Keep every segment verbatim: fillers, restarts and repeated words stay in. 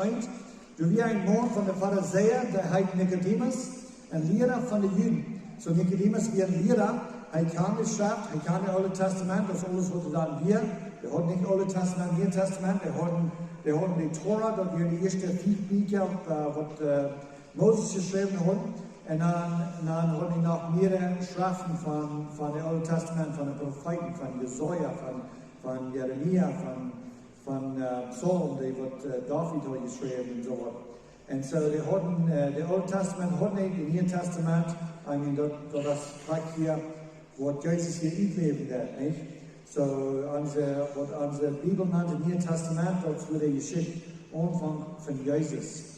Eent, doa wia een Maun von de Farisäa, dee heet Nikodemus, een Liera von de Juden. Soo Nikodemus wia een Liera, hee kjand de Schreft, hee kjand daut Oole Tastament, daut aules waut doa dan wia. Dee hauden nich Oole Tastament, Niee Tastament, dee hauden, dee hauden de Tora, daut wieren de ieeschte fief Bieekja, äh, waut, äh, Moses jeschräwen haud. Un dan, dan haud hee noch mea Schreften von, von daut Oole Tastament, von de Profeeten, von Jesaja, von, von Jeremia, von, von, äh, Psalm, dee waut, äh, David haud jeschräwen un soo waut. Un soo, dee hauden, äh, daut Oole Tastament haud nich, daut Niee Tastament, I mean, daut, daut wia krakjt hia, waut Jesus hia utläwen deed, nich? Soo, onse, waut onse Bibel nant, daut Niee Tastament, daut wia de Jeschicht, Aunfank von Jesus.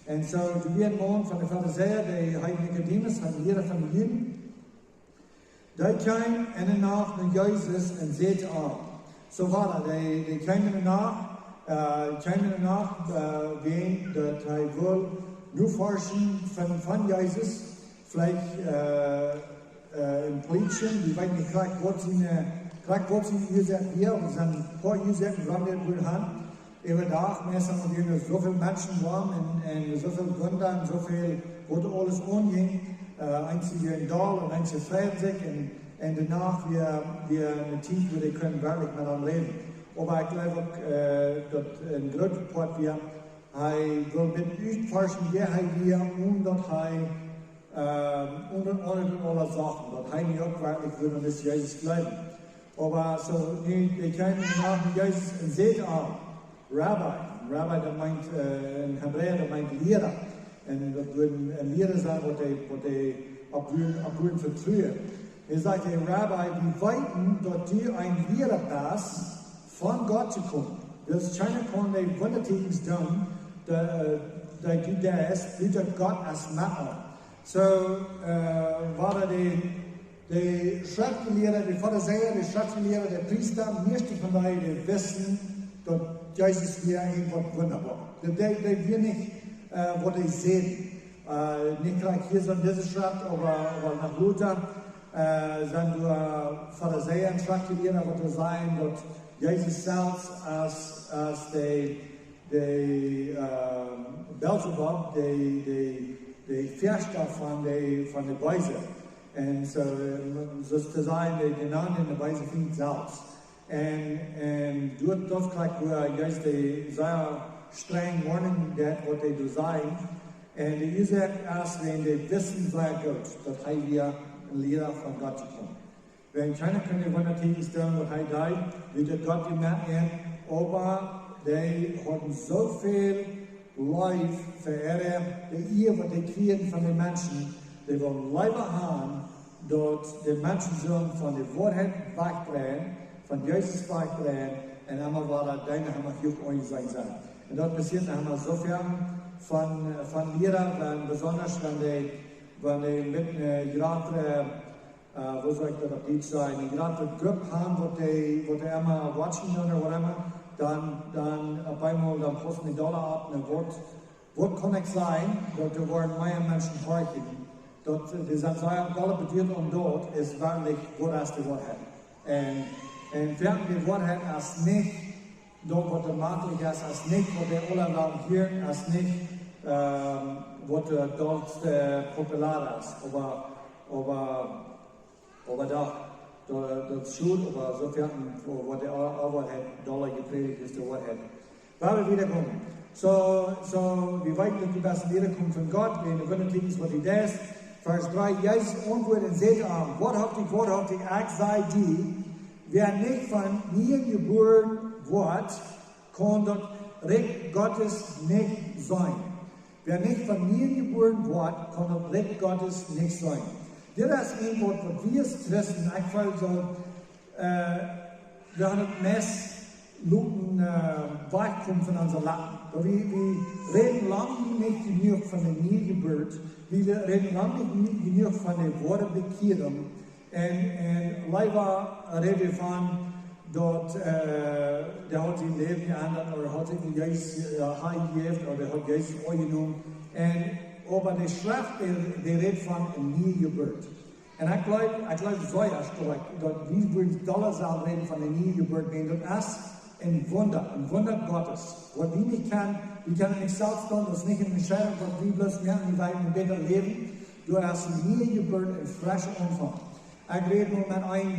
Un soo, doa wia een Maun von de Farisäa, dee heet Nikodemus, een Liera von de Juden. Dee kjeem enne Nacht no Jesus un säd to am. Soo wia daut, dee, dee kjeem enne Nacht, äh, kjeem enne Nacht, äh, wäajen daut hee wull noforschen von, von Jesus, veleicht, äh, äh, een Plätzje, wie weeten nich krakjt waut sien, äh, krakjt waut sien Uasoak wia, oba doa sent een poa Uasoaken, wuarom dee wull han. Äwadach, meist hauden wie soo väl Menschen doa un, un soo väl Wunda un soo väl, waut aules aunjinkj. Äh, eenje wieren doll un eenje freiden sikj un, un doano wia, wia eene Tiet, wua dee kunnen werkjlich met am räden. Oba ekj jleew uk, äh, daut een groota Poat wia, hee wull met utforschen, wäa hee wia, un daut hee, äh, un, un, un aule Sachen, daut hee nich uk werkjlich wudd aun disen Jesus jleewen. Oba soo, nu, dee kjeem no Jesus un säd to am, Rabbi. Rabbi, daut meent, äh, en Hebräisch, daut meent Liera. Un daut wudd een, een Liera sennen, waut dee, waut dee opp wudd, opp wudd vetruen. Hee säd: "Hey, Rabbi, wie weeten, daut du een Liera best, von Gott jekomen. Wiels kjeena kaun dee Wundatekjens doonen, dee, äh, dee du deist, buta Gott es met am." Soo, äh, wieren dee, dee Schreftjelieede, dee Farisäa, dee Schreftjelieede, dee Priesta, mieeschte von dee, dee wisten, daut Jesus wia een waut wundaboa. Daut dee, dee wia nich, äh, waut dee säden. Äh, nich krakjt hia soo en dise Schreft, oba, oba noch lota, äh, sent doa Farisäa un Schreftjelieede, waut doa sajen, daut Jesus selfst aus, aus dee, dee, äh, Beelzebub, dee, dee, dee Feaschtja von dee, von dee Beese. Un soo, äh, soo to sajen, dee, dee nand dee Beese Frint selfst. Un, un doa, daut krakjt wia Jesus dee sea strenj Woarnunk, daut waut dee doa sajen. Un de Uasoak es, wiels dee wisten sea goot, daut hee wia een Liera von Gott jekomen. Wiels kjeena kunn dee Wundatekjens doonen, waut hee deed, wiels daut Gott wia met am, oba dee hauden soo väl Leew fa äare, de Ea, waut dee kjrieejen von de Menschen, dee wullen leewa han, daut de Menschen sullen von de Woarheit wajchbrinjen, von Jesus wajchbrinjen, un emma wada deenen, emma hia aunjeseenen sennen. Un daut passieet emma soo väl von, von Liera, wan, besonda wan dee, wan dee met eene jratre, äh, woo saul ekj daut opp Dietsch sajen, eene jratre Grupp han, waut dee, waut dee emma watchen doonen ooda whatever, dan, dan opp eemol, dan paussen dee dolla opp, un waut, waut kaun ekj sajen, daut doa woaren mea Menschen horchen, daut, äh, dee sent sea dolla beduat, un daut es werkjlich, waut es de Woarheit. Un, un wäajen de Woarheit es nich daut, waut doa maklich es, es nich, waut dee aula wellen hieren, es nich, ähm, waut, äh, daut, äh, populär es, oba, oba, oba daut, daut, daut es goot, oba soo väl, waut dee aul, aul waut haft dolla jeprädicht, es de Woarheit. Wan wie wieda komen. Soo, soo, wie weeten, daut dee best Liera komen von Gott, wiels de Wundatekjens, waut hee deed. Varsch dree, Jesus auntwuad un säd to am: "Woarhauftich, woarhauftich, ekj saj die, wäa nich von nie jebuaren woat, kaun daut Rikj Gottes nich seenen." Wäa nich von nie jebuaren woat, kaun daut Rikj Gottes nich seenen. Dit es een Wuat, waut wie aus Christen, ekj feel soo, äh, wie haben daut meist loten, äh, wajchkomen von onse Lappen. Daut wie, wie räden lang nich jenuach von de niee Jeburt. Wie räden lang nich jenuach von de woare Bekjierunk. Un, un leewa räd wie von daut, äh, dee haft sien Läwen jeendat ooda haft sikj Jesus, äh, hanjejäft ooda haft Jesus aunjenomen. Un, oba de Schreft, dee, dee rät von eene niee Jeburt. Un ekj jleew, ekj jleew sea stoakj, daut wie wudden dolla sellen räden von eene niee Jeburt, wiels daut es, Een Wunda, een Wunda Gottes. Waut wie nich kjennen, wie kjennen nich selfst doonen, daut es nich eene Entscheidunk, waut wie bloos moaken, wie wellen bäta läwen. Du hast eene niee Jeburt, een frescha Aunfank. Ekj räd nu met een,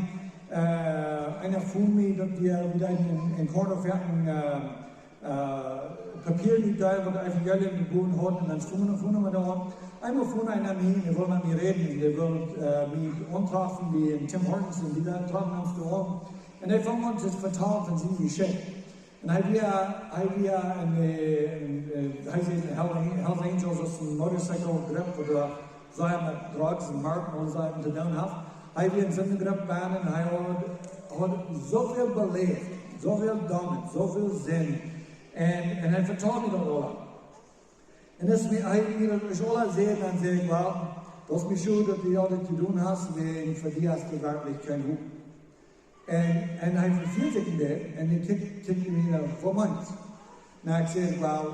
äh, eena von mie, daut wie, wie deeden en, en Kornhof hauden, äh, äh, Papia utdeelen, waut daut Evangelium jebungen haud, un dan stunden, stunden wie doa. Eemol funk eena mie, dee wull met mie räden, un dee wull, äh, mie aunträffen bie een Tim Hortons, un wie doa troffen ons doa aun. Un hee funk aun to vetalen von siene Jeschicht. Un hee wia, hee wia een, äh, een, äh, hee es een Hell-, Hells Angels, daut es een Motorcycle Group, waut doa sea met Drugs un Marken un soo to doonen haft. Hee wia en soone Group bennen un hee haud, haud soo väl beläft, soo väl Doot, soo väl Sind. Un, un hee vetald mie daut aula. Un aus hee mie daut aula säd, dan säd ekj: "Well, daut es mie schod, daut du daut jedonen hast, wäajen fa die es werkjlich kjeen Hopninj." Un, un hee vefeeld sikj en dit, un hee kjikjt, kjikjt mie aun: "Waut meent?" Un ekj säd: "Well,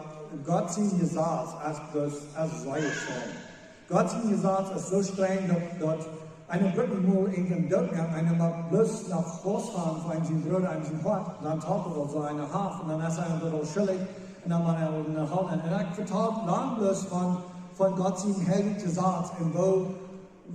Gott sien Jesaz es, es sea strenj. Gott sien Jesaz es soo strenj, daut, daut eena brukt nich mol eenen doot moaken, eena mott bloos no Haus gonen fa sien Brooda, fa sien Hoat, dan talt hee aul soo eenen aun, un dan es hee doa aul schuldich, un dan mott hee aul no Haus." Un ekj vetald lang bloos von, von Gott sien heiljen Jesaz un woo,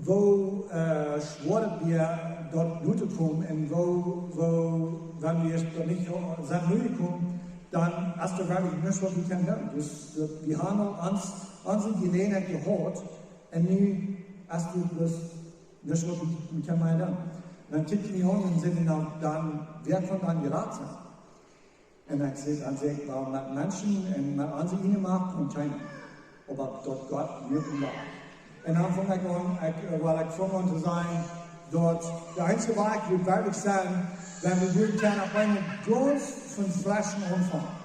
woo, äh, schwoa daut wia, doa rut to komen, un woo, woo, wan wie daut nich sent rutjekomen, dan es werkjlich nuscht, waut wie kjennen doonen. Dus, daut, wie haben aul ons, onse Jeläajenheit jehaut, un nu es doa bloos nuscht, waut wie kjennen mea doonen. Dan kjikjt hee mie aun un sajcht: "Na, dan, wäa kaun dan jerat sennen?" Un ekj säd, dan säd ekj: "Well, met Menschen un met onse ieejne Macht kaun kjeena. Oba daut Gott mie kaun." Un dan funk ekj aun, ekj, äh, well, ekj funk aun to sajen, daut de eensje Wajch, woo wie werkjlich sent, wan wie wudden kjennen opp eemol gaunz von fresch aunfangen.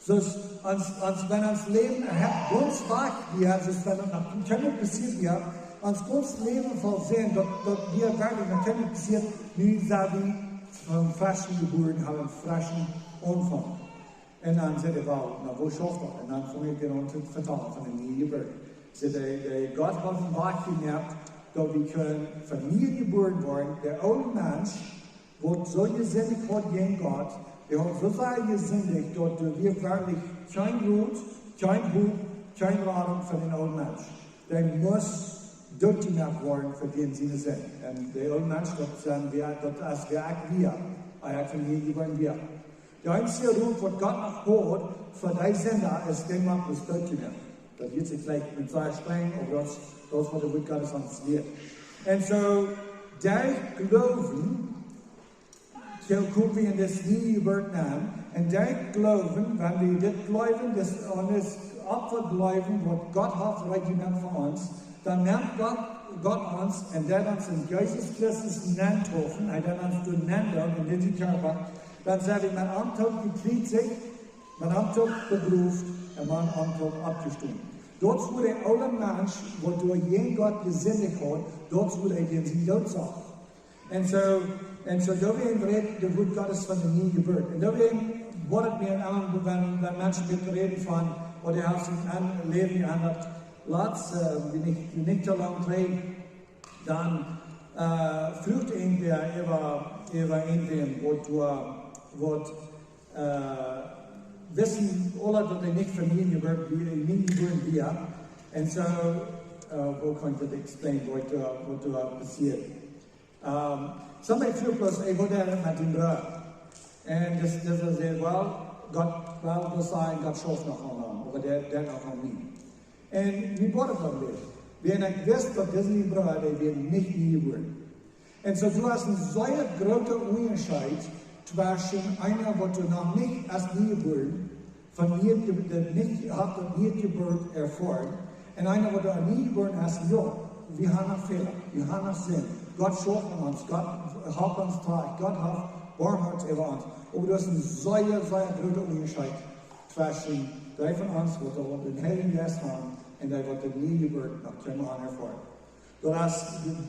Soo aus ons, ons, wan ons Läwen haft gaunz wajch wia, soo aus wan daut noch kjeenmol passieet wia, ons gaunz Läwen voll Sind, daut, daut wia werkjlich noch kjeenmol passieet, nu sent wie von fresch jebuaren, haben freschen Aunfank. Un dan säd hee: "Well, na, woo schauft daut?" Un dan funk ekj aun to vetalen von de niee Jeburt. Säd hee: "De Gott haft een Wajch jemoakt, daut wie kjennen von nie jebuaren woaren. De oole Mensch, waut soo jesindicht haud jäajen Gott, dee haud soo sea jesindicht, daut doa wia werkjlich kjeen Rot, kjeen Hopninj, kjeen Radunk fa dän oolen Mensch. Dee must dootjemoakt woaren fa dän siene Sind. Un de oole Mensch, daut sent wie, daut es wäa ekj wia, aus ekj von nie jebuaren wia. De eensje Rot, waut Gott noch haud fa dee Sinda, es, dee mott bloos dootjemoakt." Daut hieet sikj veleicht met sea strenj, oba daut, daut es, waut daut Wuat Gottes ons lieet. Un soo, derch Gloowen, soo komen wie en dise niee Jeburt aun. Un derch Gloowen, wan wie dit jleewen, daut wie aun daut Opfa jleewen, waut Gott haft reed jemoakt fa ons, dan nemt Gott, Gott ons un deed ons en Jesus Christus nentaufen, hee deed ons doa nendoopen en disen Kjarpa, dan sent wie met am toop jekjriezicht, met am toop begroft un met am toop oppjestonen. Daut wia de oole Mensch, waut doa jäajen Gott jesindicht haud, daut wia dee, dän sien Doot sach. Un soo, un soo, doa wia een Rät, daut Wuat Gottes von de niee Jeburt. Un doa wia een, woat mie aun, wan, wan Menschen mie räden von, ooda dee haben sikj äa Läwen jeändert. Latst, äh, wan ekj, wan ekj nich too lang trigj, dan, äh, fruach eena äwa, äwa eenen, waut, äh, waut, äh, wisten aule, daut hee nich von nie jebuaren wia, nie jebuaren wia. Un soo, äh, woo kaun ekj daut explain, waut, äh, waut doa passieet? Ähm, somebody fruach bloos: "Hey, waut es met dien Brooda?" Un dis, disa säd: "Well, Gott, well, daut es, Gott schauft noch aun am, oba dee, dee noch aun mie." Un wie wudden dan wia. Wan ekj wist, daut dise Brooda, dee wia nich nie jebuaren. Un soo, du hast een sea groota Unjascheet tweschen eena, waut doa noch nich es nie jebuaren, von nie, dee nich haft daut nie jebuaren erfoaren, un eena, waut doa nie jebuaren es, jo, wie haben noch Fäla, wie haben noch Sind. Gott schauft aun ons, Gott halpt ons trajcht, Gott haft Boamhoat äwa ons. Oba daut es een sea, sea groota Unjascheet tweschen dee von ons, waut doa dän Heiljen Jeist haben, un dee, waut doa nie jebuaren, noch kjeenmol haben erfoaren. Daut es,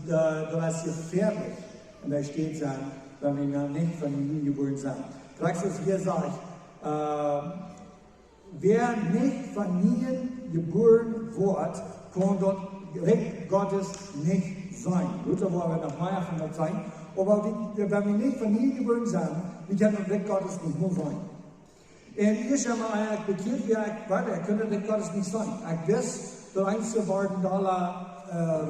daut, daut es jefäadlich, un daut steit doa, wan wie noch nich von nie jebuaren sent. Krakjt soo aus hia sajcht, äh, wäa nich von nie jebuaren woat, kaun daut Rikj Gottes nich seenen. Lota woat noch mea von daut sajen. Oba wie, wan wie nich von nie jebuaren sent, Wie kjennen daut Rikj Gottes nich mol seenen. Un ekj saj mau, ekj bekjieed mie, ekj weet, ekj kunn daut Rikj Gottes nich seenen. Ekj wist, daut eenje worden doa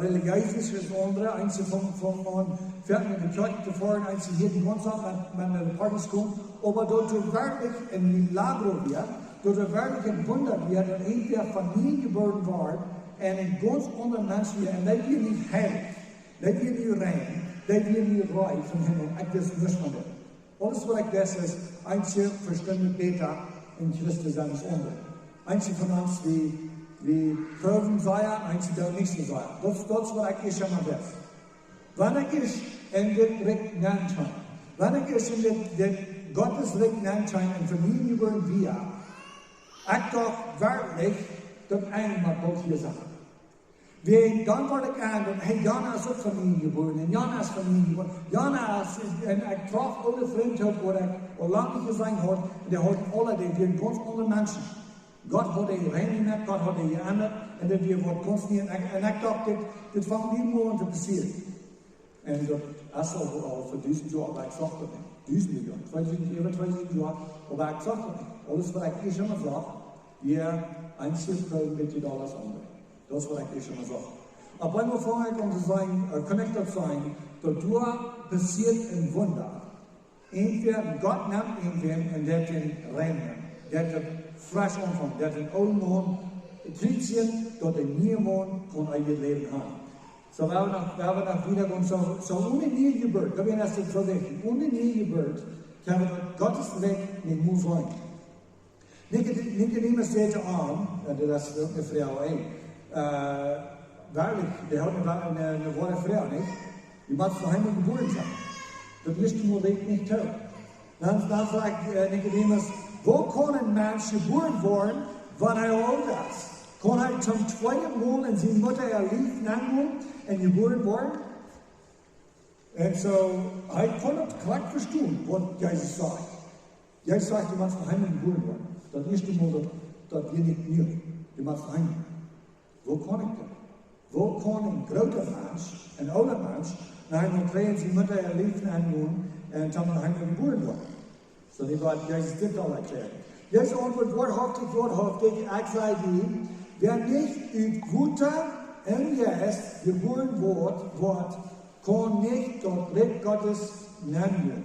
relijees aus aundre, eenje fungen aun, foaken enne Kjoakj to foaren, eenje hia de gaunze Tiet met, met no de Partys komen. Oba daut doa werkjlich een Milagro wia, daut doa werkjlich een Wunda wia, daut irjentwäa von nie jebuaren wort un een gaunz aundra Mensch wia, un dee wia nich heilich, dee wia nich rein, dee wia nich rein von Himmel. Ekj wist nuscht von dit. Aules waut ekj wist es, eenje vestonen bäta en Christen sennen aus aundre. Eenje von ons, wie, wie proowen sea, eenje doonen nich soo sea. Daut, daut es waut ekj ieescht emol wist. Wan ekj ieescht en dit Rikj nenn kjeem, wan ekj ieescht en dit, dit Gottes Rikj nenn kjeem un von nie jebuaren wia, ekj docht werkjlich, daut Enj mott boolt hia sennen. Wäajen dan wort ekj aun, daut, hey, Jana es uk von nie jebuaren, un Jana es von nie jebuaren. Jana es, un ekj trof aule Frind toop, waut ekj aul lang nich jeseenen haud, un dee hauden aule, dee wieren gaunz aundre Menschen. Gott haud dee rein jemoakt, Gott haud dee jeendat, un daut wia waut gaunz Niees. Un ekj, un ekj docht, dit, dit fangt nu aun to passieren. Un daut es aul, aul fa dusent Joa, oba ekj sach daut nich. Dusende Joa, tweedusent, äwa tweedusent Joa, oba ekj sach daut nich. Aules waut ekj ieescht emol sach, wia eenje proowen bät dolla aus aundre. Daut es waut ekj ieescht emol sach. Opp eemol fung ekj aun to seenen, äh, kunn ekj daut seenen, daut doa passieet een Wunda. Irjentwäa, Gott nemt irjentwäm un deit dän rein moaken. Deit dän fresch aunfangen, deit dän oolen Maun kjrieen, daut de niee Maun kaun eewjet Läwen haben. Soo, wie haben noch, wie haben noch wieda gonen, soo, soo one niee Jeburt, daut wia ieescht soo wichtich, one niee Jeburt, kjenn wie daut Gottes Rikj nich mol seenen. Nikod-, Nikodemus säd to am, un daut es uk eene Froag, hey, äh, werkjlich, dee haud eene, eene, eene woare Froag, nich? Dee mott von Himmel jebuaren sennen. Daut wist hee nich, nich too. Dan, dan fruach, äh, Nikodemus, woo kaun een Mensch jebuaren woaren, wan hee oolt es? Kaun hee toom tweeden Mol en siene Mutta äa Lief nengonen un jebuaren woaren? Un soo, hee kunn daut krakjt vestonen, waut Jesus säd. Jesus säd, dee mott von Himmel jebuaren woaren. Daut ieeschte Mol, daut, daut wia nich jenuach. Dee mott von Himmel. Woo kaun ekj daut? Woo kaun een groota Mensch, een oolda Mensch, no Himmel treden, siene Mutta äa Lief nengonen un dan von Himmel jebuaren woaren? Soo, dee woat Jesus dit aul erkjläaren. Jesus auntwuat: Woarhauftich, woarhauftich, ekj saj die, wäa nich ut Wota un Jeist jebuaren woat, woat, kaun nich daut Rikj Gottes nengonen.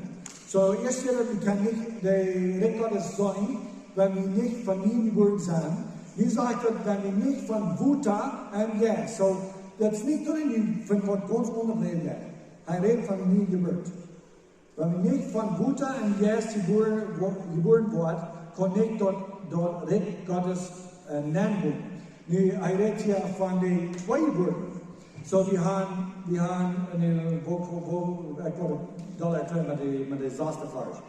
Soo, ieescht, wie kjennen nich daut Rikj Gottes seenen, wan wie nich von nie jebuaren sent. Nu sajcht daut, wan wie nich von Wota un Jeist. Soo, daut es nich daut wie von waut gaunz aundret räden. Hee rät von nie Jeburt. Wan wie nich von Wota un Jeist jebuaren, wo-, jebuaren woat, kaun nich daut, daut Rikj Gottes, äh, nengonen. Nu, hee rät hia von de tweede Jeburt. Soo, wie haben, wie haben en de Book, woo, woo, ekj well daut erkjläaren met de, met de sasde Varsch.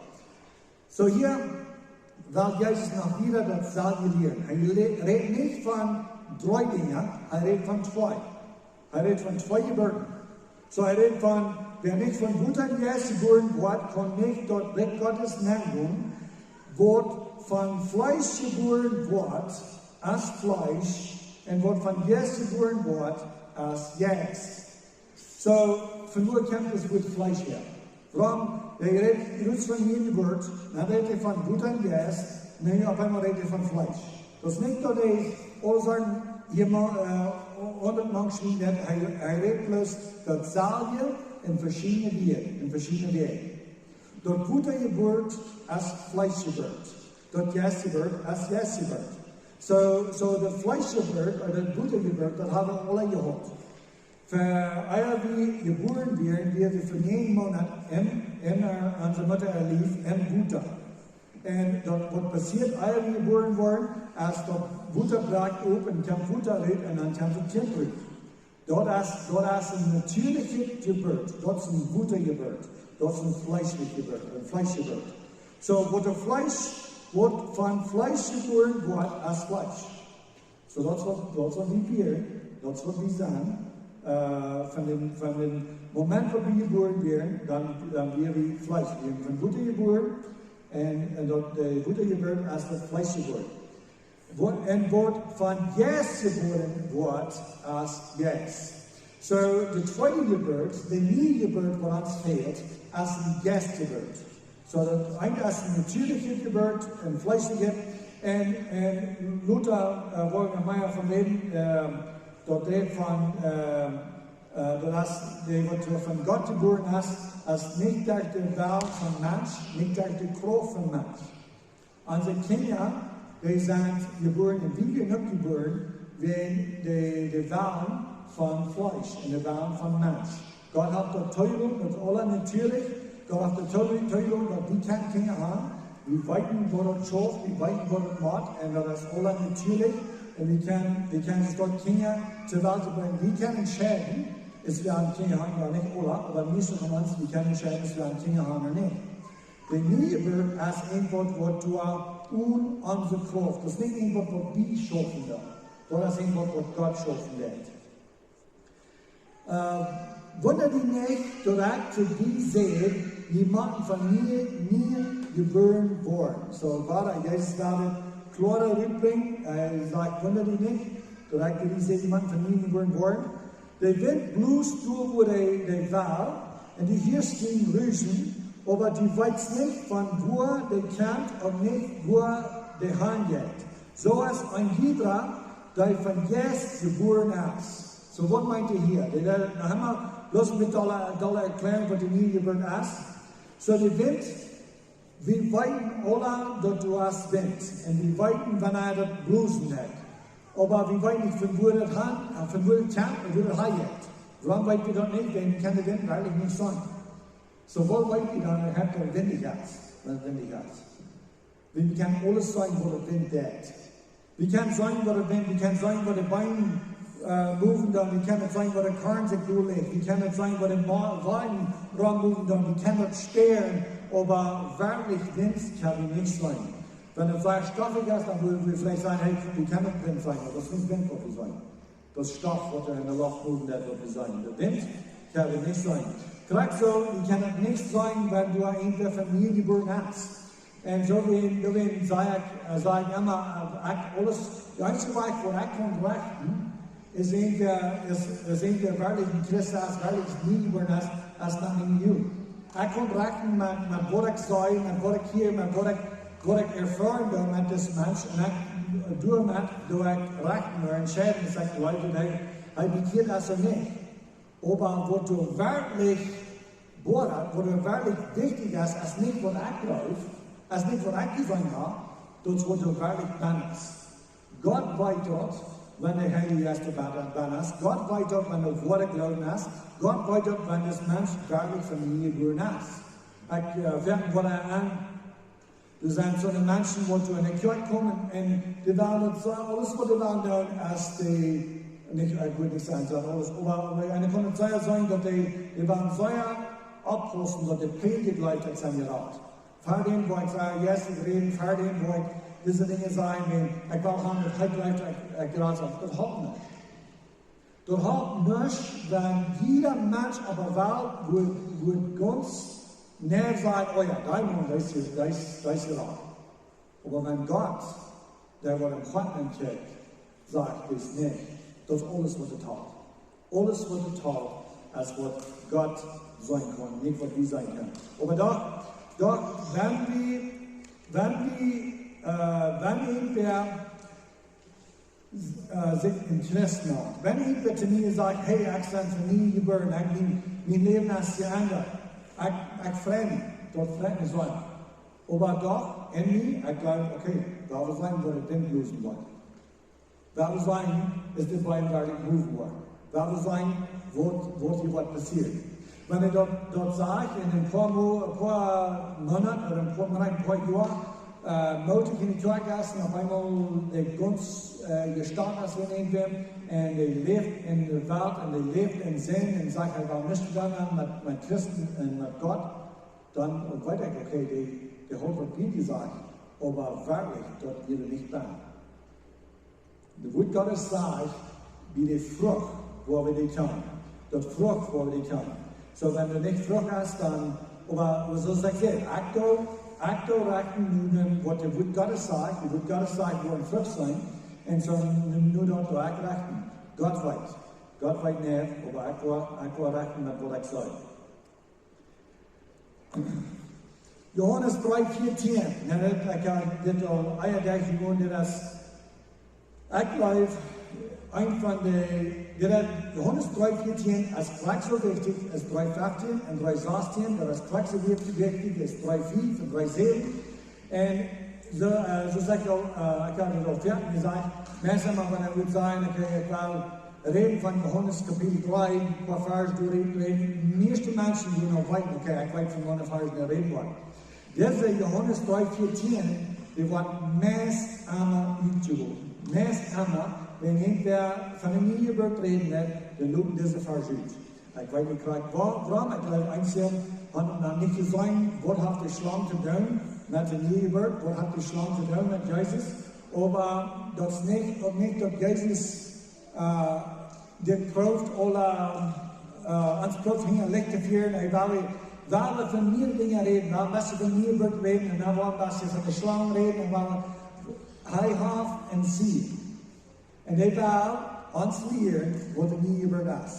Soo, hia well Jesus noch wieda daut selwje lieren. Hee le-, rät nich von dree Dinja, hee rät von twee. Hee rät von twee Jeburten. Soo, hee rät von, wäa nich von Wota un Jeist jebuaren woat, kaun nich daut Rikj Gottes nengonen. Waut von Fleesch jebuaren woat, es Fleesch, un waut von Jeist jebuaren woat, es Jeist. Soo, von wua kjemt daut Wuat Fleesch häa? Wuarom, hee rät ieescht von nie Jeburt, dan rät hee von Wota un Jeist, nu opp eemol rät hee von Fleesch. Daut es nich daut hee aule Sachen hia mau, äh, aundret mank schmiet, hee, hee rät bloos daut selwje en veschiedne Wäaj, en veschiedne Wäaj. Daut Wota Jeburt es Fleesch Jeburt. Daut Jeist Jeburt es Jeist Jeburt. Soo, soo daut Fleesch Jeburt, ooda daut Wota Jeburt, daut haben wie aule jehaut. Fa ea wie jebuaren wieren, wieren wie fa näajen Moonat en, en, äh, onse Mutta äa Lief en Wota. Un daut waut passieet, ea wie jebuaren woaren, es daut Wota brakjt op un kjemt Wota rut un dan kjemt daut Kjint rut. Daut es, daut es eene natieeliche Jeburt, daut es eene Wota Jeburt, daut es eene fleeschliche Jeburt, eene Fleesch Jeburt. Soo, waut de Fleesch, waut von Fleesch jebuaren woat, es Fleesch. Soo, daut es waut, daut es waut wie wieren, daut es waut wie sent, äh, von dän, von dän Moment, waut wie jebuaren wieren, dan, dan wieren wie Fleesch. Wie wieren von Wota jebuaren, un, un daut, de Wota Jeburt es daut Fleesch jebuaren. Waut, un waut von Jeist jebuaren woat, es Jeist. Soo, de tweede Jeburt, de niee Jeburt, waut ons fält, es eene Jeist Jeburt. So daut eene es ne natieeliche Jeburt, ne fleeschliche. Un, un Luther, äh, woo wie mea von räden, äh, daut rät von, äh, äh, daut es dee, waut von Gott jebuaren es, es nich derch de Well von Mensch, nich derch de Krauft von Mensch. Onse Kjinja, dee sent jebuaren un wie sent uk jebuaren, wäajen de, de Wellen von Fleesch un de Wellen von Mensch. Gott haft daut tojeloten, daut es aula natieelich. Gott haft daut toje-, tojeloten, daut wie kjennen Kjinja haben. Wie weeten, woo daut schauft, wie weeten, woo daut moakt, un daut es aula natieelich. Un wie kjennen, wie kjennen soo Kjinja to Welt brinjen. Wie kjennen entscheiden, auf wie Kjinja haben, jo nich aula, oba mieeschtens von ons, wie kjennen entscheiden, auf wie Kjinja haben ooda nich. De Jeburt es irjentwaut, waut doa onen onse Krauft. Daut es nich irjentwaut, waut wie schaufen doonen. Daut es irjentwaut, waut Gott schaufen deit. Äh, wunda die nich, daut ekj to die säd, jie motten von mie nie jebuaren woaren. Soo, wada, Jesus wia daut kloara rutbrinjen, hee sajcht, wunda die nich, daut ekj to die säd, jie motten von mie nie jebuaren woaren. De Wint blust doa, wua dee, dee well, un du hieescht dän Rusen, oba du weetst nich, von wua dee kjemt un nich, wua dee han jeit. Soo es een jieda, dee vom Jeist jebuaren es. Soo, waut meent hee hia? Dee, dee, nu ha wie bloos met dolle, dolle erkjläaren, waut de Jeburt es. Soo, de Wint, wie weeten aula, daut doa es Wint. Un wie weeten, wanea daut blosen deit. Oba wie weeten nich, von wua daut han, äh, von wua daut kjemt un wua daut han jeit. Wuarom weet wie daut nich? Wäajen wie kjennen de Wint werkjlich nich seenen. Soo, woo weet wie dan, daut daut windich es, wan daut windich es? Wie kjennen aules seenen, waut de Wint deit. Wie kjennen seenen, waut de Wint, wie kjennen seenen, waut de Beem, äh, moven deit, wie kjennen seenen, waut de Korn sikj dol lajcht, wie kjennen seenen, waut de Ma-, Wolkjen rom moven deit, wie kjennen daut spieren, oba werkjlich Wint kjenn wie nich seenen. Wan et sea stoffich es, dan wudden wie veleicht sajen, hey, wie kjennen Wint seenen, oba daut es nich Wint, waut wie seenen. Daut es Stoff, waut doa enne Loft moven deit, waut wie seenen. De Wint kjenn wie nich seenen. Krakjt soo, wie kjennen nich seenen, wan doa irjentwäa von mie jebuaren es. Un soo wie, soo wie saj ekj, äh, saj ekj emma, äh, ekj aules, de eensje Wajch, woo ekj kaun rechten, es irjentwäa, es, es irjentwäa werkjlich een Christ es, werkjlich nie jebuaren es, es dan en you. Ekj kaun rechten met, met waut ekj saj, met waut ekj hia, met waut ekj, waut ekj erfoaren doo met disen Mensch. Un ekj doo met, doo ekj rechten, oba entscheiden, daut ekj jleew, daut hee, hee bekjieet es ooda nich. Oba waut doa werkjlich, waut doa werkjlich wichtich es, es nich waut ekj jleew, es nich waut ekj jeseenen hab, daut es waut doa werkjlich bennen es. Gott weet daut, wan de Heilje Jeist doa bennen es. Gott weet daut, wan doa woare Gloowen es. Gott weet daut, wan dis Mensch werkjlich von mie jebuaren es. Ekj, äh, werkjlich waut ekj aun, doa sent soone Menschen, waut doa enne Kjoakj komen un dee wellen daut soo, aules, waut dee wellen doonen, es dee, nich, ekj well nich sajen, sent aules, oba, oba, un et kaun sea sennen, daut dee, dee wellen sea oppaussen, daut de Prädja jlikj daut see jerat. Ver däm, woo ekj saj, yes, ekj räd, ver däm, woo ekj dise Dinja saj, wan ekj well haben, daut hee jlikj, ekj, ekj jlikj, daut halpt nich. Daut halpt nuscht, wan jieda Mensch opp de Welt wudd, wudd gaunz nä sajen, oh jo, dee Maun, dee es, dee es, dee es jerat. Oba wan Gott, dee waut em Hoat enkjikjt, sajcht, dee es nich, daut es aules, waut et halpt. Aules, waut et halpt, es waut Gott seenen kaun, nich waut wie seenen kjennen. Oba doch, doch, wan wie, wan wie, äh, wan irjentwäa, äh, sikj een Christ nant, wan irjentwäa to mie sajcht, hey, ekj sie von nie jebuaren, ekj, mien, mien Läwen es jeendat, ekj, ekj frei mie, daut freit mie sea. Oba doch, en mie, ekj jleew, okay, daut woat sennen, waut de Wint blosen woat. Daut woat sennen, es de Beem werkjlich moven woaren. Daut woat sennen, waut, waut hia woat passieren. Wan ekj daut, daut saj, en een poa Mo-, een poa Moonat ooda een poa, een poa Joa, äh, Moot enne Kjoakj es, un opp eemol de gaunz, äh, jestalt es en een Welt, un dee läft en de Welt, un dee läft en Sind, un sajcht, ekj well nuscht to doonen haben met, met Christen un met Gott, dan weet ekj, okay, dee, dee haft waut bie jesajcht, oba werkjlich, daut wia nich doa. De Wuat Gottes sajcht, bie de Frucht woa wie dee kjanen. Daut Frucht woa wie dee kjanen. Soo, wan doa nich Frucht es, dan, oba, oba soo aus ekj saj, ekj doo, ekj doo rechten nu, waut de Wuat Gottes sajcht, de Wuat Gottes sajcht, woa Frucht sennen, un soo nu, nu daut doo ekj rechten. Gott weet. Gott weet nich, oba ekj woa, ekj woa rechten met waut ekj saj. Johanes dree vieetieen, na, daut, ekj hab dit aul ea derchjegonen, dit es, ekj jleew, een von de, dit es, Johanes dree vieetieen es krakjt soo wichtich aus dree feftieen un dree sastieen, daut es krakjt soo wichtich aus dree fief un dree säwen. Un soo, äh, soo aus ekj aul, äh, ekj hab daut aul väl jesajcht, Menschen, mau wan ekj wudd sajen, okay, ekj well räden von Johanes Kapitel dree, een poa Varsch derchräden. De mieeschte Menschen dee noch weeten, okay, ekj weet von waut Varsch ekj räden well. Dise Johanes dree vieetieen, dee woat meist emma utjeloten. Meist emma, wan irjentwäa von de Niejeburt räden deit, dan loten dise Varsch ut. Ekj weet nich krakjt wa-, wuarom, ekj jleew, eenje haben noch nich jeseenen, waut haft de Schlang to doonen met de Niejeburt, waut haft de Schlang to doonen met Jesus. Oba daut es nich, uk nich daut Jesus, äh, dit prooft aule, äh, ons prooft hinja Licht to fieren. Hee well, well von mea Dinja räden, well een bät von Niejeburt räden un dan woat een bät von de Schlang räden un well, hee haft een Ziel. Un hee well ons lieren waut de Niejeburt es.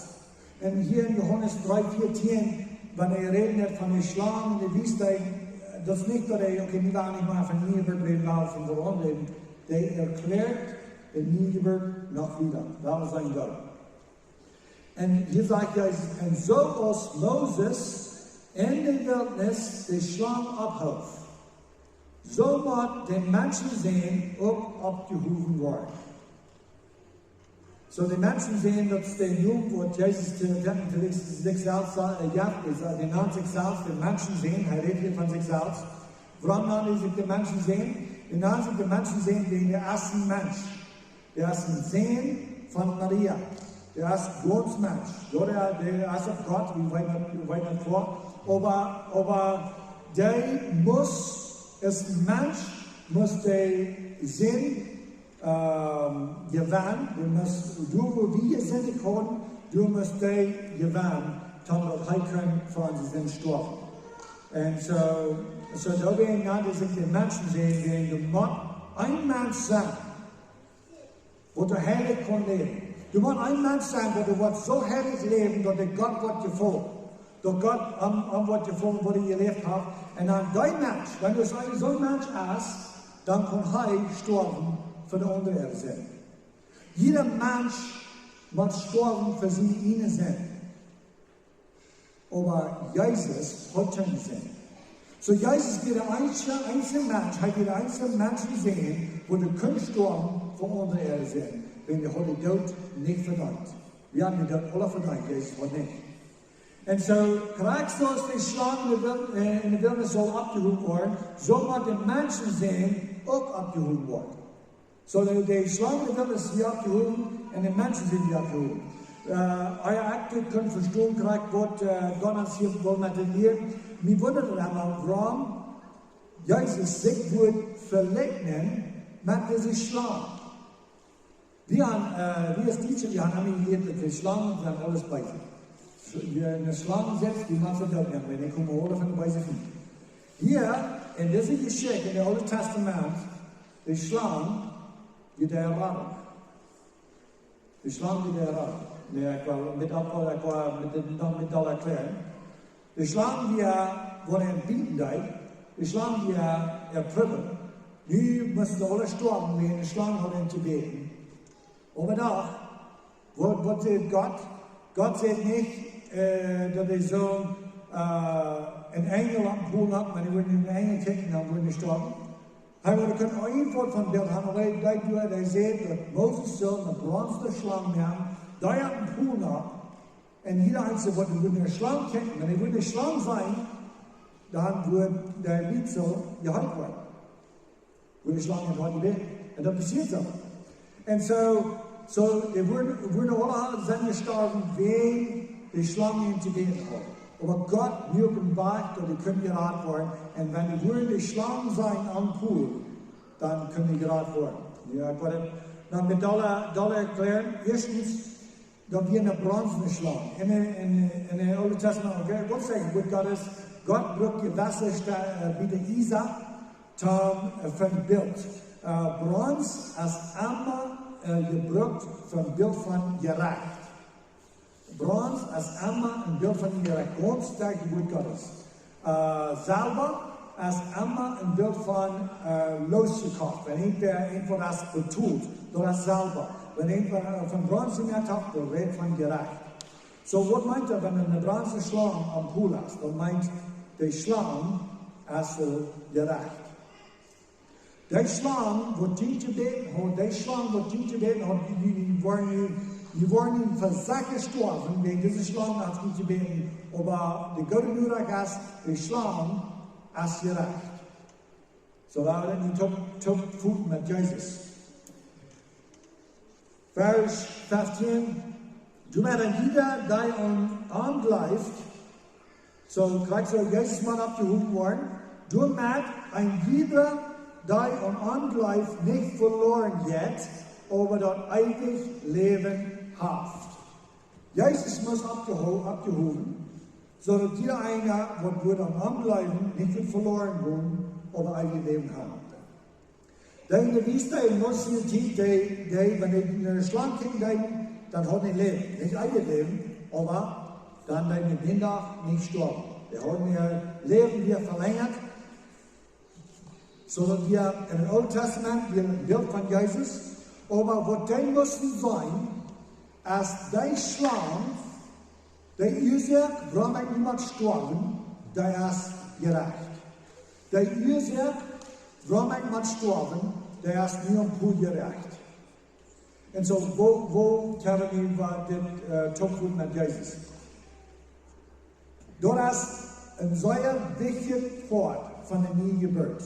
Un hia en Johanes dree vieetieen, wan hee räden deit von de Schlang en de Wiest, daut es nich daut hee, okay, nu well ekj nich mea von Niejeburt räden, well von wuarom räden. Hee erkjläat de Niejeburt noch wieda. Daut es sien Goal. Un hia sajcht hee, un soo aus Moses en de Wiltnis de Schlang opphoof, soo mott de Menschensän uk opjehowen woaren. Soo, de Menschensän, daut es de Nomen waut Jesus to, to, to sikj selfst sa-, äh, jeft, hee sa-, dee nant sikj selfst de Menschensän, hee rät hia von sikj selfst. Wuarom nant hee sikj de Menschensän? Hee nant sikj de Menschensän wäajen hee es een Mensch. Hee es een Sän von Maria. Hee es gaunz Mensch. Jo, hee, hee es uk Gott, wie weet daut, wie weet daut väa. Oba, oba hee must, aus een Mensch, must hee Sind ähm, jewennen, du must, du, wua wie jesindicht hauden, du must dee jewennen, toom daut hee kunn fa onse Sind stoawen. Un soo, soo doawäajen nant hee sikj de Menschensän, wäajen du motst een Mensch sennen, waut doa heilich kaun läwen. Du motst een Mensch sennen, waut doa woat soo heilich läwen, daut de Gott woat jefaulen. Daut Gott am, am woat jefaulen, waut hee jeläft haft. Un dan dee Mensch, wan du soo een, soo een Mensch best, dan kaun hee stoawen fa de aundre äare Sind. Jieda Mensch mott stoawen fa siene ieejne Sind. Oba Jesus haud kjeene Sind. Soo Jesus wia de eensje, eensje Mensch, hee wia de eensje Mensch, dee Sind, waut kunn stoawen fa aundre äare Sind. Wäajen hee haud dän Doot nich vedeent. Wie haben dän Doot aula vedeent, Jesus haud nich. Un soo, krakjt soo aus de Schlang en de Wil-, äh, en de Wiltnis saul opjehowen woaren, soo mott de Menschensän uk opjehowen woaren. Soo, de, de Schlang en de Wiltnis wia opjehowen un de Menschensän wia opjehowen. Äh, ea ekj dit kunn vestonen, krakjt waut, äh, Gott ons hia well met dit lieren, mie wundat daut emma, wuarom Jesus sikj wudd veleakjnen met dise Schlang. Wie haben, äh, wie aus Dietsche, wie haben emma jelieet, daut de Schlangen sent aules beese. Soo, wan ne Schlang sitt, dee mott see doot nämen, wiels dee komen aule von de beese Fient. Hia, en dise Jeschicht, en daut Oole Tastament, de Schlang wia de Errettunk. De Schlang wia de Errettunk. Nä, ekj well met oppholen, ekj well met dit noch met aul erkjläaren. De Schlang wia, waut am bieten deed, de Schlang wia, äh, prüwen. Nu musten see aule stoawen, wiels de Schlang haud an to bäten. Oba doch, waut, waut säd Gott? Gott säd nich, äh, daut hee sull, äh, een Enjel oppem Pol han, wan hee wudd no een Enjel kjikjen, dan wudd hee stoawen. Hee wudd kunnen een Wuat von Bilt han, oba hee deed, hee säd, daut Moses sull ne bronzne Schlang nämen, dee oppem Pol han, un jieda eena wudd no de Schlang kjikjen, wan hee wudd ne Schlang seenen, dan wudd de Lied soo jeheelt woaren. Wudd de Schlang em Hoat jebät. Un daut passieet soo. Un soo, soo, dee wudden, wudden aula sennen jestorwen, wan de Schlang an to bäten haud. Oba Gott muak een Wajch, daut dee kunnen jerat woaren. Un wan dee wudden de Schlang seenen aum Pol, dan kunnen dee jerat woaren. Jo, ekj well daut noch met dolla, dolla erkjläaren. Ieeschtens, daut wia ne bronzne Schlang. En, en, en daut Oole Tastament, okay, waut sajcht, waut Gott es, Gott brukt jewesse Sta-, äh, bie de Isaak, toom, äh, fa een Bilt. Äh, Bronz es emma, äh, jebrukt fa een Bilt von Jerecht. Bronz es emma een Bilt von Jerecht. Gaunz stoakj Wuat Gottes. Äh, Selwa, Es emma een Bilt von, äh, loosjekoft. Wan irjentwäa irjentwaut es betolt, daut es selfst. Wan irjentwäa, äh, von Brauns jemoakt haft, daut rät von Jerecht. Soo, waut meent daut, wan eene braunsche Schlang aum Pol es? Daut meent, de Schlang es jerecht. Dee Schlang, waut junt jebäten haud, dee Schlang, waut junt jebäten haud, dee, dee, dee woaren, dee woaren fa secha stoawen, wäajen dise Schlang haft junt jebäten. Oba de goode Norecht es, de Schlang es jerecht. Soo, wie woaren nu toop, toop foten met Jesus. Varsch feftieen. Doaromm, jieda, dee aun am jleeft, soo, krakjt soo, Jesus mott oppjehowen woaren. Doaromm, een jieda, dee aun am jleeft, nich veloaren jeit, oba daut eewje Läwen haft. Jesus mott oppjeho-, oppjehowen, soo daut jieda eena, waut woat aun am jleewen, nich woat veloaren gonen, oba eewjet Läwen haben. Dee enne Wiest, enne Wiest, dee, dee, wan dee no de Schlang kjikjen deeden, dan hauden dee Läwen. Nich eewjet Läwen, oba dan deeden dee dän Dach nich stoawen. Dee hauden äa Läwen wada velenjat. Soo daut wie en daut Oole Tastament, wie een Bilt von Jesus, oba waut dee musten seenen, es dee Schlang, dee Uasoak, wuarom ekj nu mott stoawen, dee es jerecht. Dee Uasoak, wuarom ekj mott stoawen, dee es nu aum Pol jerecht. Un soo, woo, woo kjenn wie nu, äh, dit, äh, toop foten met Jesus? Daut es een sea wichtja Poat von de niee Jeburt.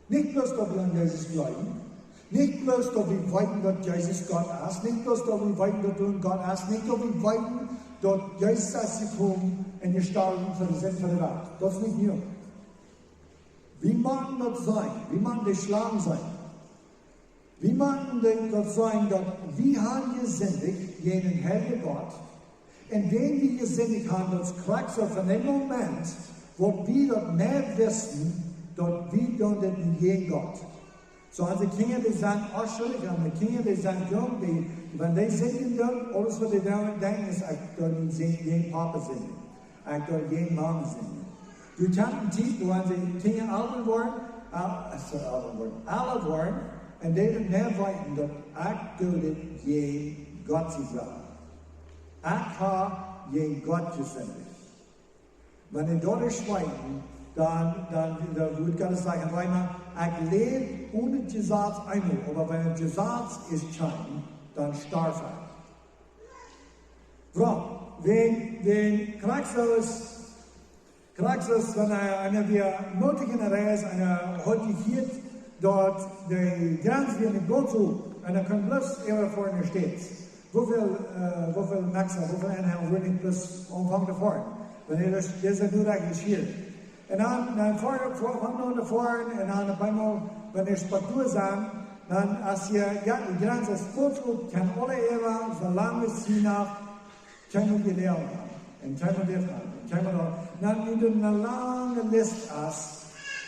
Nich bloos daut wie aun Jesus jleewen, nich bloos daut wie weeten, daut Jesus Gott es, nich bloos daut wie weeten, daut doa een Gott es, nich daut wie weeten, daut Jesus es jekomen un jestorwen fa de Sind von de Welt. Daut es nich jenuach. Wie motten daut seenen, wie motten de Schlang seenen. Wie motten daut seenen, daut wie haben jesindicht jäajen dän heiljen Gott. Un wan wie jesindicht haben, daut es krakjt soo von dän Moment, wua wie daut mea wisten, daut wie doonen dit nu jäajen Gott. Soo, onse Kjinja, dee sent onschuldich, onse Kjinja, dee sent jung, dee, wan dee sinjen doonen, aules waut dee doonen, denkjen es, ekj doo nu jäajen Papa sinjen. Ekj doo jäajen Mama sinjen. Doa kjemt eene Tiet, wua de Kjinja ella woaren, äh, soo ella woaren, ella woaren, un dee dan mea weeten, daut ekj doo dit jäajen Gott sien Wellen. Ekj hab jäajen Gott jesindicht. Wan dee daut es weeten, dan, dan, dan woat Gott sajen, Reema, ekj läw onen daut Jesaz eemol, oba wan daut Jesaz es kjemt, dan storf ekj. Wuarom? Wan, wan krakjt soo es, krakjt soo es, wan eena, eena wia nodich enne Reis, eena haud jehieet, daut de Jrenz wia nich gaunz soo, un dan kunn bloos äwa foaren no States. Woo väl, äh, woo väl Mexa, woo väl Anaheim, wua nich bloos aunfangen to foaren? Wan eena daut, daut es nu rechtlich hia. Un dan, dan foaren, foaren, foaren wie no foaren, un dan opp eemol, wan wie bie doa sent, dan es hia, jo, de Jrenz es kort op, kjennen aule äwa, soo lang es hia noch, kjennen wie läwen haben, un kjennen dit haben, un kjennen daut. Dan en eene lange List es,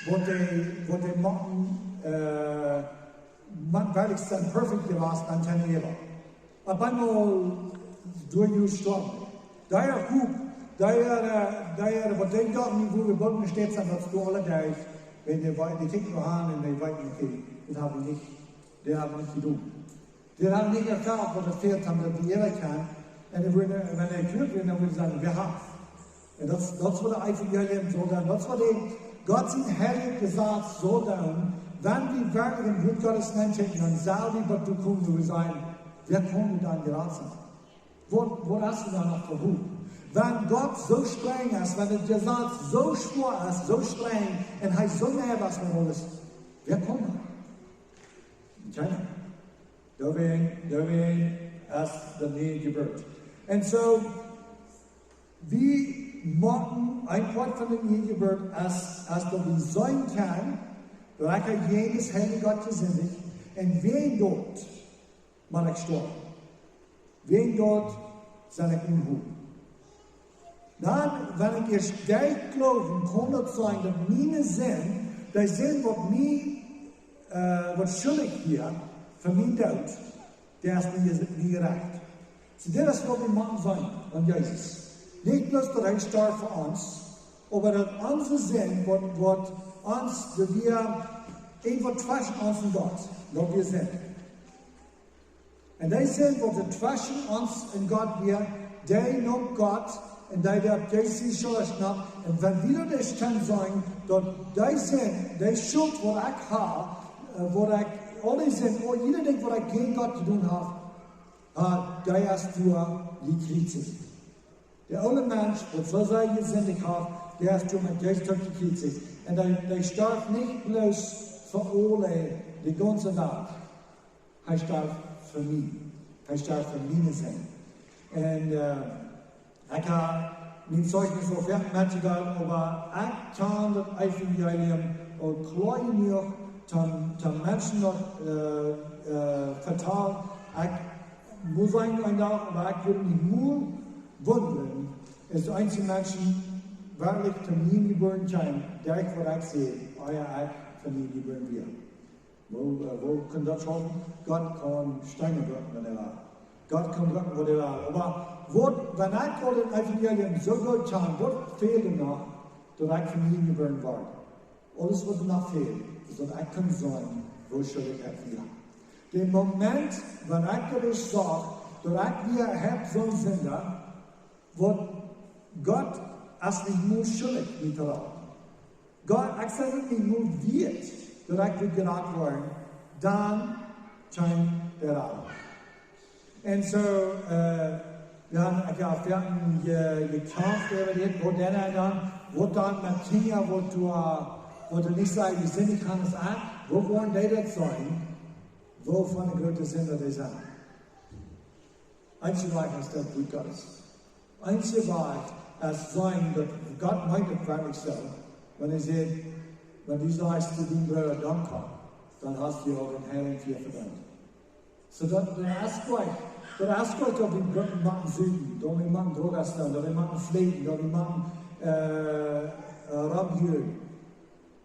waut dee, waut dee motten, äh, motten werkjlich sennen perfekt jewast, dan kjennen äwa. Opp eemol doo jie storm. Dee Grupp, dee, äh, dee, waut dee daut nich, wua wie boolt enne States sent, daut es doa aule Doag, wan dee, wan dee kjikjen no aun un dee weeten, okay, dit hab wie nich, dit hab wie nich jedonen. Dit hab wie nich erfoaren, waut et fält, daut wie äwa kjennen. Un dan wudden, wan dee kloa wieren, dan wudden see sajen, wie haben. Un daut, daut es waut de Evangelium saul doonen. Daut es waut de, Gott sien heiljet Jesaz saul doonen. Wan wie werkjlich em Wuat Gottes nenn kjikjen, dan sell wie waut doa komen, wua wie sajen, wie kjennen dan jerat sennen. Waut, waut es doa noch fa Hopninj? Wan Gott soo strenj es, wan daut Jesaz soo schwoa es, soo strenj, un hee soo neiw es met aules, wie kjennen. Kjeena. Doawäajen, doawäajen es de niee Jeburt. Un soo, wie motten, een Poat von de niee Jeburt es, es daut wie seenen kjennen, daut ekj hab jäajen dän heiljen Gott jesindicht, un wäajen daut mott ekj stoawen. Wäajen daut sie ekj nu hia. Dan, wan ekj ieescht daut jleewen kaun, daut sennen, daut miene Sind, dee Sind, waut mie, äh, waut schuldich wia, fa mien Doot, dee es nu, nu jerecht. Soo, dit es waut wie motten seenen aun Jesus. Nich bloos daut hee storf fa ons, oba daut onse Sind, waut, waut ons, daut wia irjentwaut tweschen ons un Gott, daut wia Sind. Un dee Sind, waut tweschen ons un Gott wia, dee neem Gott un dee deed Jesus schullich moaken. Un wan wie daut ieescht kjennen sajen, daut dee Sind, dee Schult, waut ekj hab, äh, waut ekj, aul dee Sind, aul jieda Dinkj, waut ekj jäajen Gott jedonen hab, hab, dee es doa jekjriezicht. De oole Mensch, waut soo sea jesindicht haft, dee es doa met Jesus toop jekjriezicht. Un dee, dee storf nich bloos fa aule, de gaunze Welt. Hee storf fa mie. Hee storf fa miene Sind. Un, äh, ekj hab mien Zeichnis aul foaken metjedeelt, oba ekj kjan daut Evangelium aul kloa jenuach, toom, toom Menschen daut, äh, äh, vetalen. Ekj mott sajen, een Dach, oba ekj wudd mie nich wundren, aus de eenje Menschen werkjlich to mie jebuaren sent, derch waut ekj säd, ea ekj to mie jebuaren wia. Woo, äh, woo kaun daut schaufen? Gott kaun Steena brucken, wan hee well. Gott kaun brucken, waut hee well. Oba waut, wan ekj aul daut Evangelium soo goot kjan, waut fält noch, daut ekj to mie jebuaren woa? Aules, waut noch fält, es, daut ekj kaun seenen, woo schullich ekj wia. De Moment, wan ekj daut ieescht sach, daut ekj wia, hab soon Sinda, waut Gott es nich mol schullich, nich to raden. Gott, ekj sie nich mol wieet, daut ekj wudd jerat woaren, dan kjeem de Radunk. Un soo, äh, wie haben, ekj hab foaken je-, jekjamft äwa dit, waut dan un dan, waut dan met Kjinja, waut du, äh, waut du nich soo jesindicht kaust aus ekj, woo woaren dee daut seenen, woo von groote Sinda dee sent. Eensje Wajch es daut Wuat Gottes. Eensje Wajch es seenen daut Gott meent daut werkjlich soo. Wan hee sajcht, wan du sajchst to dienen Brooda dankboa, dan hast du uk eene Heilunk fa vedient. Soo daut, daut es jlikj, daut es jlikj daut wie Gruppen motten sieekjen, daut wie motten Drogas doonen, daut wie motten fleeken, daut wie motten, äh, äh, romhieren.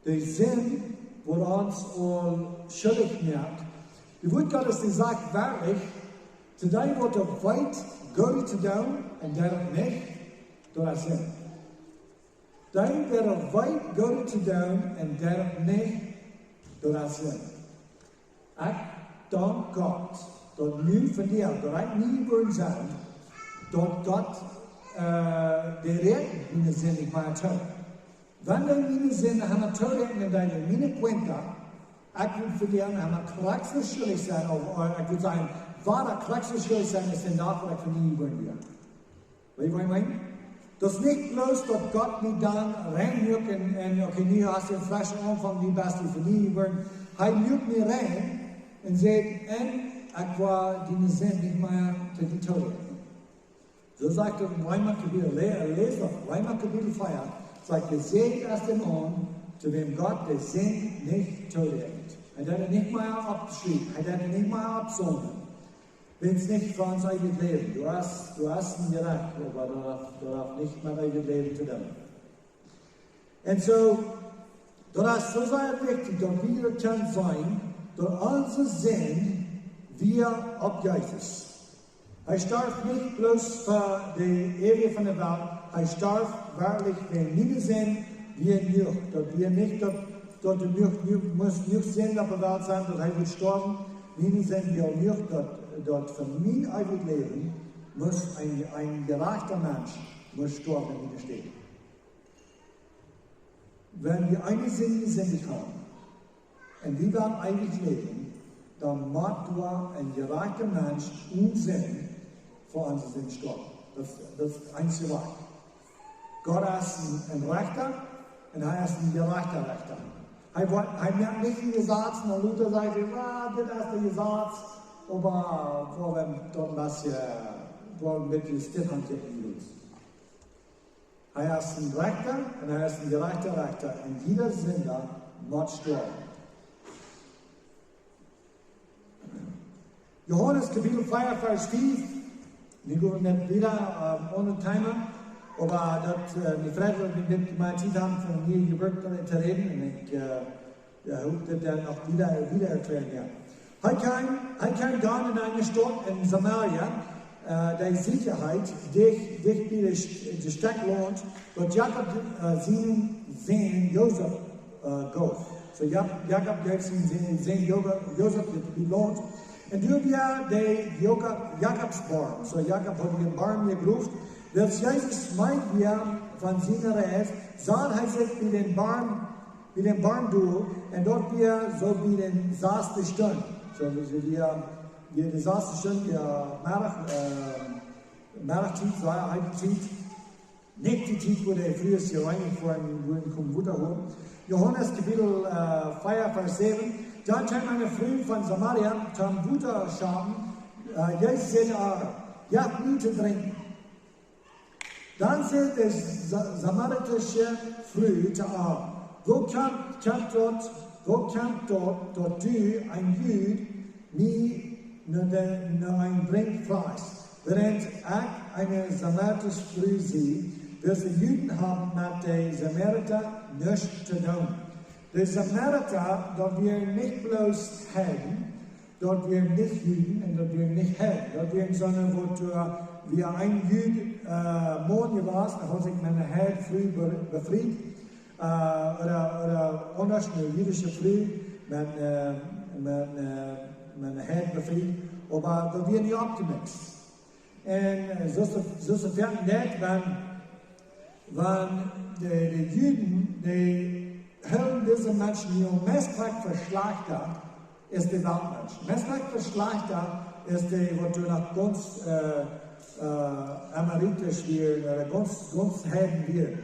De Sind, waut ons aul schullich moakt. De Wuat Gottes, dee sajcht werkjlich, to dee, waut daut weet, Goodet to doonen, un deit daut nich, daut es Sind. Dee, waut daut weet, Goodet to doonen, un deit daut nich, daut es Sind. Ekj dank Gott, daut nu vondoag, daut ekj nie jebuaren sie, daut Gott, äh, dee räakjent miene Sind nich mea too. Wan dee miene Sind nich mea tooräakjnen, dan en miene cuenta, ekj wudd vondoag nich mea krakjt soo schullich sennen, ooda, äh, ekj wudd sajen, wada krakjt soo schullich sennen, aus dän Dach, waut ekj von nie jebuaren wia. Weet jie, waut ekj meen? Daut es nich bloos daut Gott mie dan reinmoakt un, un, okay, nu hast du een freschen Aunfank, nu best du von nie jebuaren. Hee moakt mie rein un sajcht, un ekj woa diene Sind nich mea to die tooräakjnen. Soo sajcht et en Reema Kapitel, lä-, läs daut, Reema Kapitel vea, sajcht, jesäajent es de Maun, to wäm Gott de Sind nich tooräakjent. Hee deit et nich mea oppschriewen, hee deit et nich mea oppsaumlen. Wan nich fa ons eewjet Läwen. Du hast, du hast een Jerecht, oba daut haft, daut haft nich met eewjet Läwen to doonen. Un soo, daut es soo sea wichtich, daut wie daut kjennen seenen, daut onse Sind wia opp Jesus. Hee storf nich bloos fa de Äwa von de Welt, hee storf werkjlich wäajen miene Sind, wia jenuach. Daut wia nich daut, daut doa jenuach, jenuach, must jenuach Sind opp de Welt sennen, daut hee wudd stoawen. Miene Sind wia jenuach, daut, daut fa mien eewjet Läwen must een, een jerajchta Mensch must stoawen en miene Städ. Wan wie eemol Sind jesindicht haben, un wie wellen eewich läwen, dan mott doa een jerajchta Mensch onen Sind fa onse Sind stoawen. Daut, daut es daut eensje Wajch. Gott es een, een Rechta un hee es een jerajchta Rechta. Hee woat, hee moakt nich een Jesaz un dan lota sajcht hee, ah, dit es daut Jesaz, oba woa wie daut een bät, woa wie met de Stit aunjäwen. Hee es een Rechta un hee es een jerajchta Rechta. Un jieda Sinda mott stoawen. Johanes Kapitel vea, Varsch fief. Wie gonen nich wieda, äh, onen Thema. Oba daut, äh, wie freien ons, daut wie dit mol Tiet haben, von de Jeburt to räden. Un ekj, äh, jo, hee haud daut dan noch wieda, wieda erkjläaren, jo. Hee kjeem, hee kjeem dan en eene Staut en Samaria, äh, dee Sicherheit, dicht, dicht bie de St-, de Stekj Launt, daut Jakob, äh, sien Sän Josef Goot. Soo, Jakob jeef sienen Sän Josef daut Launt. Un doa wia de Jakobsborm. Soo, Jakob haud dän Borm jegroft. Wiels Jesus meed wia von siene Reis, sad hee sikj bie dän Borm dol, un daut wia soo bie de sasde Stund. Soo, wia de sasde Stund, jo, Meddach, Meddachtiet, soo, Heidentiet. Nich de Tiet, wua de Frues jeweenlich foaren, wua de Kombuta holen. Johanes Kapitel vea, Varsch säwen. Dan kjeem eene Fru von Samaria toom Wota schaufen. Jesus säd to ar: "Jeff mie to drinkjen." Dan säd de samaritische Fru to am: "Woo kjemt daut, woo kjemt daut, daut du, een Jud, mie no een Drinkj frajchst, wäarent ekj eene samaritische Fru sie?" Wiels de Juden haben met de Samarita nuscht to doonen. De Samarita, daut wieren nich bloos Heiden, daut wieren nich Juden un daut wieren nich Heiden. Daut wieren soone, waut, wia een Jud Maun jewast, dan haud sikj met eene Heid Fru befriet, ooda aundasch eene jüdische Fru met eene Heid befriet, oba daut wia nich oppjemikst. Un soo es daut foaken, wan de Juden, dee hilden dise Menschen, dee meist krakjt veschlajchta es de Weltmensch. Meist krakjt veschlajchta es dee, waut doa noch gaunz Amoritsch wieren, ooda gaunz Heiden wieren.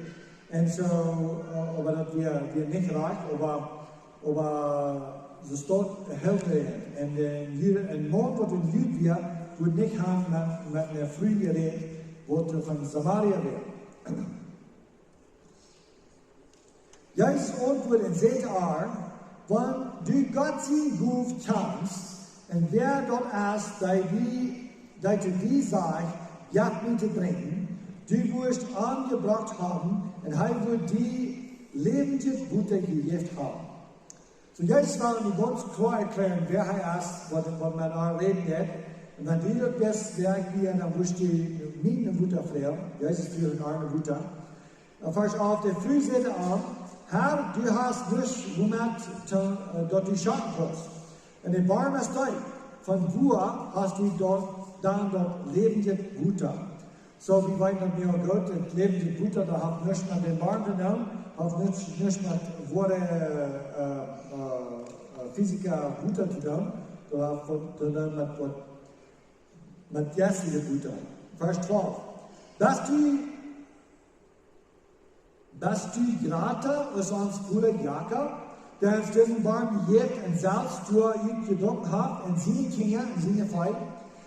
Un soo, oba daut wia nich rajcht, oba soo steit et hia. Un een Maun, waut een Jud wia, wudd nich han met eene Fru jerät, waut von Samaria wia. Jesus auntwuad un säd to ar: "Wan du Gott siene Gow kjanst, un wäa daut es, dee to die sajcht: 'Jeff mie to drinkjen,' du wurscht am jebrocht haben, un hee wudd die läwendjet Wota jejäft haben." Soo, Jesus well nu gaunz kloa erkjläaren, wäa hee es, waut met ar räden deit. Un wan du daut best, wäa ekj sie, dan wurscht du mie no Wota froagen. Jesus fruach ar no Wota. Varsch alf: De Fru säd to am: "Herr, du hast nuscht, wuamet daut du schaufen kaust. Un de Borm es deep. Von wua hast du dan daut läwendje Wota?" Soo, wie weeten daut nu aul goot, daut läwendje Wota, daut haft nuscht met dän Borm to doonen, haft nuscht met woare fisische Wota to doonen, daut haft to doonen met jeistliche Wota. Varsch twalf: Best du Best du jrata aus ons Voda Jakob, dee ons disen Borm jejäft un selfst doa ut jedrunken haft, un siene Kjinja un sien Volkj?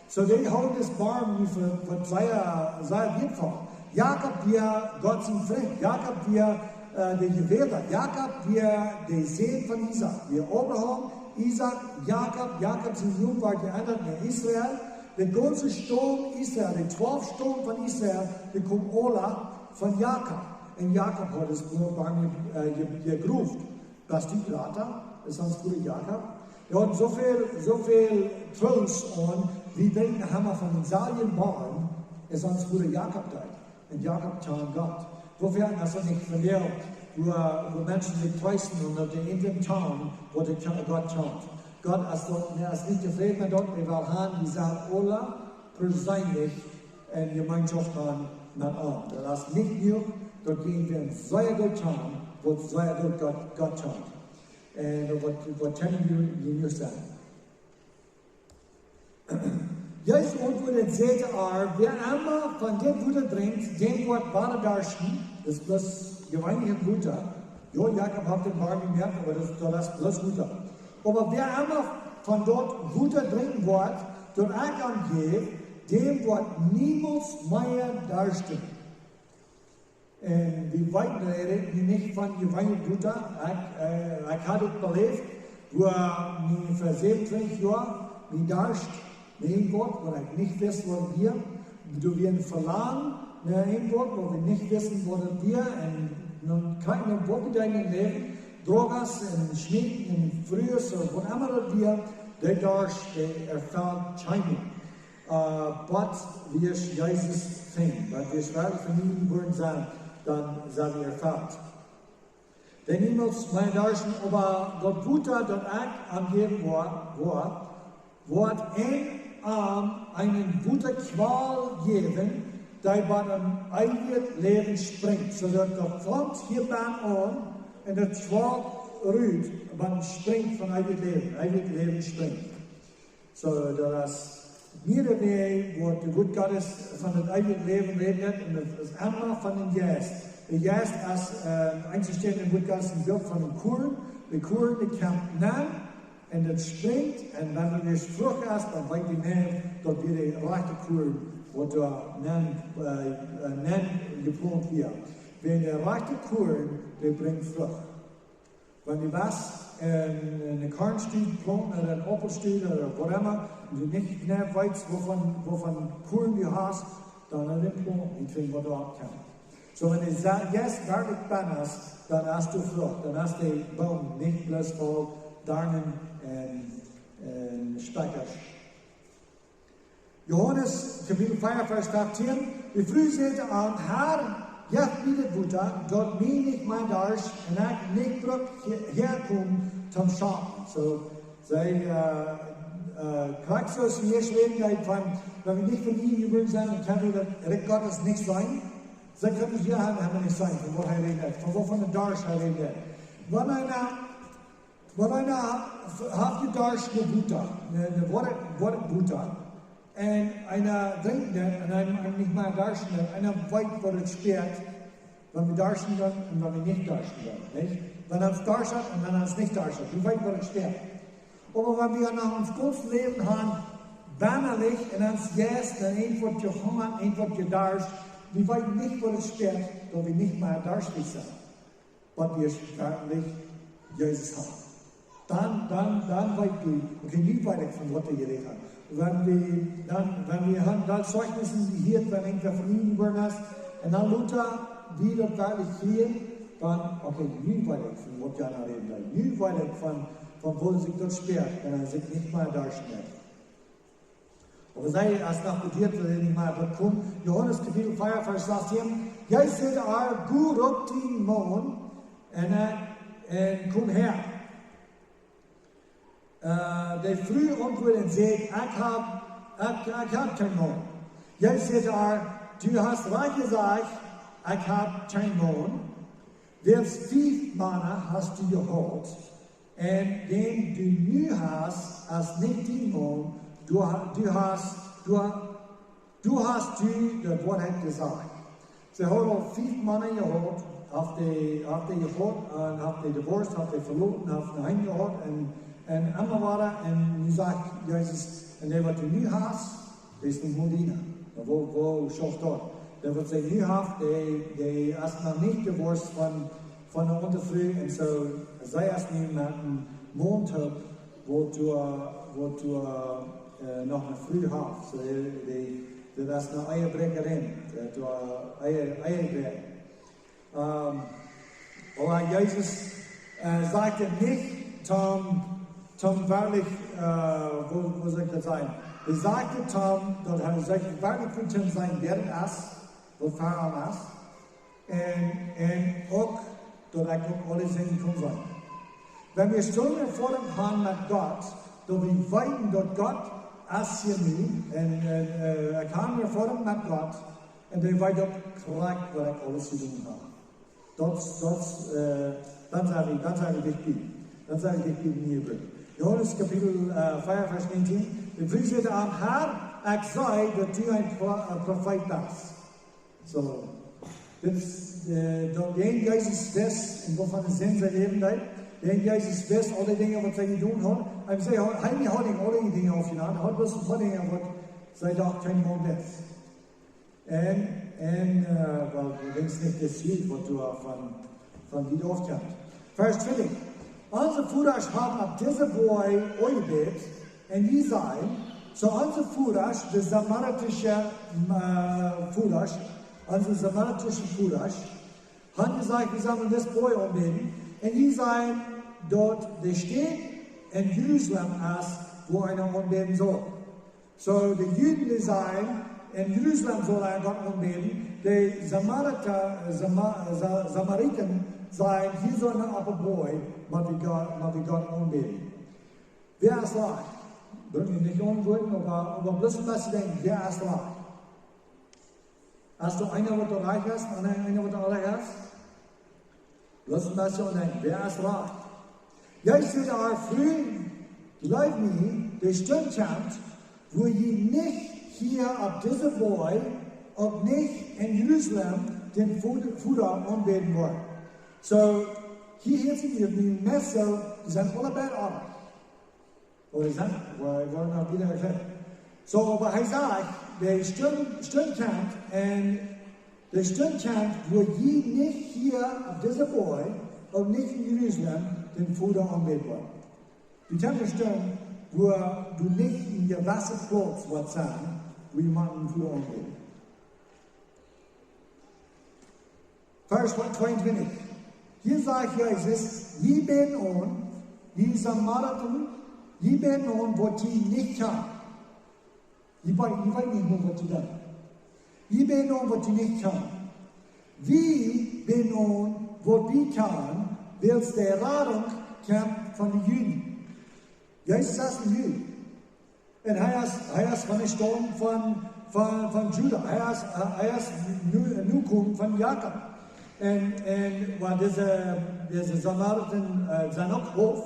Soo, dee hilden disen Borm fa sea, sea wieetvoll. Jakob wia Gott sien Frint. Jakob wia de Jewählta. Jakob wia de Sän von Isaak. Wia Abraham, Isaak, Jakob. Jakob sien Nomen wort jeendat no Israel. De gaunze Staum Israel, de twalf Staum von Israel, dee kjeemen aula von Jakob. Un Jakob haud disen Borm jegroft. Best du jrata aus ons Voda Jakob? Jo, un soo väl Troost aun, wie denkjen emma von dän selwjen Borm, aus ons Voda Jakob deed. Un Jakob kjand Gott. Woo foaken es daut nich vondoag, wua Menschen sikj tweisten un daut dee eenen kjanen, waut dee Gott kjant. Gott es nich tofräd met daut, dee well han, wie sellen aula perseenlich ne Jemeenschoft han met am. Daut es nich jenuach, daut wie eenen sea goot kjanen, waut sea goot Gott kjant. Un daut woat kjennen jenuach sennen. Jesus auntwuad un säd to ar: Wäa emma von dit Wota drinkjt, däm woat wada darschten. Daut es bloos jeweenlichet Wota. Jo, Jakob haft dän Borm jemoakt, oba daut es bloos Wota. Oba wäa emma von daut Wota drinkjen woat, daut ekj am jäw, däm woat niemols mea darschten. Un wie weeten, hee rät nu nich von jeweenlichet Wota. Ekj ha daut beläft, wua mie fa säwenuntwintich Joa mie darscht no irjentwaut, waut ekj nich wist, waut daut wia. Doa wia een Velangen no irjentwaut, waut wie nich wisten, waut daut wia. Un dan kjrieech ekj waut wie deeden em Läwen, Drogas un Schmeekjen un Frues, ooda waut emma daut wia, dee Darscht, dee erfelt kjeenmol. Bat wie Jesus finjen, bat wie werkjlich von am jebuaren sent, dan sent wie erfelt. Dee niemols mea darschen, oba daut Wota, daut ekj am jäwen woa, woa, woat am eene Wotakjwal jäwen, dee bie een eewjet Läwen sprinjt. Soo daut daut fangt hia bie aun un daut Kjwal rut, oba sprinjt von eewjet Läwen, eewjet Läwen sprinjt. Soo, daut es mea de Wäaj, woo daut Wuat Gottes von daut eewje Läwen rät, un daut es emma von dän Jeist. De Jeist es, äh, eenjestend em Wuat Gottes een Bilt von een Kuarn. De Kuarn, dee kjemt nenn un daut sprinjt, un wan et ieescht Frucht es, dan weet wie mea, daut wia de rajchte Kuarn, waut doa nenn, äh, äh, nenn jeplaunt wia. Wan de rajchte Kuarn, dee brinjt Frucht. Wan du west en, en een Kornstut plaunten ooda een Aupelstut ooda whatever, un du nich jeneiw weetst, woo väl, woo väl Kuarn du hast, dan es daut Plaunten nich waut doa oppkjemt. Soo, wan de Sa-, Jeist werkjlich bie es, dan hast du Frucht, dan es de Boom nich bloos voll Doarnen un, un Spikjasch. Johanes Kapitel vea, Varsch feftieen. De Fru säd to am: "Herr, jeff mie daut Wota, daut mie nich mea darscht un ekj nich bruck hia-, häakomen toom schaufen." Soo, see, äh, äh, krakjt soo aus see hia schriewen deed von, wan wie nich von nieem jebuaren sent, dan kjenn wie daut Rikj Gottes nich seenen. See kjennen hia haben, haben nich seenen, von waut hee räden deed, von waut von de Darscht hee räden deed. Wan eena Wan eena haft jedarscht no Wota, no, no Wota, Wota, Wota, un eena drinkjt daut un eena, eena nich mea darscht, un eena weet, waut et spieet, wan wie darscht sent un wan wie nich darscht sent, nich? Wan ons darscht un wan ons nich darscht, wie weeten, waut et spieet. Oba wan wie noch ons gaunzet Läwen haben, wannalich en ons Jeist, dan irjentwaut jehungert, irjentwaut jedarscht, wie weeten nich, waut et spieet, daut wie nich mea darscht sent. Waut wie werkjlich Jesus haben. Dan, dan, dan weet wie, okay, nu weet ekj, von waut hee jerät haft. Wan wie, dan, wan wie haben dan Zeichnissen jehieet, wan irjentwäa von Iewen jeworden es, un dan lota wie daut werkjlich kjrieen, dan, okay, nu weet ekj, von waut jana räden well. Nu weet ekj von, von woo sikj daut spieet, wan eena sikj nich mea darscht. Oba see es noch bediet, daut hee nich mea woat komen. Johanes Kapitel vea, Varsch sastieen. Jesus säd to äa: "Go, roop dienen Maun un, äh, un komm häa." Äh, de Fru auntwuad un säd: "Ekj hab, ekj, ekj hab kjeen Maun." Jesus säd to äa: "Du hast rajcht jesajcht, ekj hab kjeen Maun. Wiels fief Mana hast du jehaut, un dän du nu hast, es nich dien Maun. Du ha-, du hast, du ha-, du hast du de Woarheit jesajcht." See haud aul fief Mana jehaut, haft dee, haft dee jehaut, un haft dee divorced, haft dee veloten, haft dee heem jehaut, un, un emma wada, un nu sajcht Jesus: "Un dee, waut du nu hast, dee es nich mea diene." Oba woo, woo schauft daut? Dee, waut see nu haft, dee, dee es noch nich divorced von, von de aundre Fru, un soo, see es nu met een Maun toop, waut doa, waut doa, äh, noch eene Fru haft. Soo, dee, dee, daut es eene Ehebräakjarin. Dee haft doa Ehe, Ehebräakjen. Ähm, oba Jesus, äh, sajcht nich toom, toom werkjlich, äh, woo, woo saul ekj daut sajen? Hee sajcht toom, daut hee sajcht werkjlich, fa toom seenen, wäa et es, waut fa am es. Un, un uk, daut ekj uk aule Sinden kaun seenen. Wan wie soone Erfoarunk haben met Gott, daut wie weeten, daut Gott es hia nu, un, un, äh, ekj hab eene Erfoarunk met Gott, un dee weet uk krakjt, waut ekj aules jedonen hab. Daut, daut, äh, dan sent wie, dan sent wie dicht bie. Dan sent wie dicht bie de Bibel. Johanes Kapitel, äh, vea, Varsch näajentieen. De Fru säd to am: "Herr, ekj see, daut du een Pro-, een Profeet best." Soo, dit es, äh, daut, wäajen Jesus wist, en waut fa eene Sind see läwen deed. Wäajen Jesus wist aul dee Dinja, waut see jedonen haud. Hee säd, hee, hee haud nich aule Dinja aufjedonen. Hee haud bloos een poa Dinja, waut see docht, kjeen Maun wist. Un, un, äh, well, wie weeten nich daut Ziel, waut doa von, von wiet auf kjemt. Varsch twintich. "Onse Vodasch haben opp disen Boajch jebät, un jie sajen", soo onse Vodasch, de samaritische, äh, Vodasch, onse samaritische Vodasch, haben jesajcht: "Wie sellen disen Boajch aunbäden", un jie sajen, daut de Städ en Jerusalem es, wua eena aunbäden saul. Soo, de Juden, dee sajen, en Jerusalem saul eena Gott aunbäden, de Samarita, Sama-, Sa-, Samariten, Sajen, hia sent wie opp een Boajch, mau wie Gott, mau wie Gott aunbäden. Wäa es rajcht? Well ekj nich auntwuaden, oba, oba bloos een bät denkjen, wäa es rajcht? Es doa eena waut doa rajcht es, un eena waut doa onrajcht es? Bloos een bät denkjen, wäa es rajcht? Jesus säd: Fru, jleew mie, de Stund kjemt, wua jie nich hia opp disen Boajch, uk nich en Jerusalem, dän Voda, Voda aunbäden woaren. Soo, hia hieet sikj daut nu meist soo, dee sent aule beid opp. Ooda dee sent, well, ekj well noch wieda erkjlären. Soo, oba hee sajcht, de Stund, Stund kjemt, un de Stund kjemt, wua jie nich hia opp disen Boajch, uk nich en Jerusalem, dän Voda aunbäden woaren. Wie kjennen vestonen, wua du nich en jewesse Plauz woascht sennen, wua jie motten Voda aunbäden. Varsch tweeuntwintich. Hia sajcht Jesus: Jie bäden aun, jie Samarita, jie bäden aun waut jie nich kjanen. Jie wee-, jie weeten nich mol waut jie doonen. Jie bäden aun waut jie nich kjanen. Wie bäden aun waut wie kjanen, wiels de Radunk kjemt von de Juden. Jesus es een Jud. Un hee es, hee es von de Staum von, von, von Juda. Hee es, hee es nu, Nokomen von Jakob. Un, un waut dise, dise Samarita, äh, sent uk Hoff,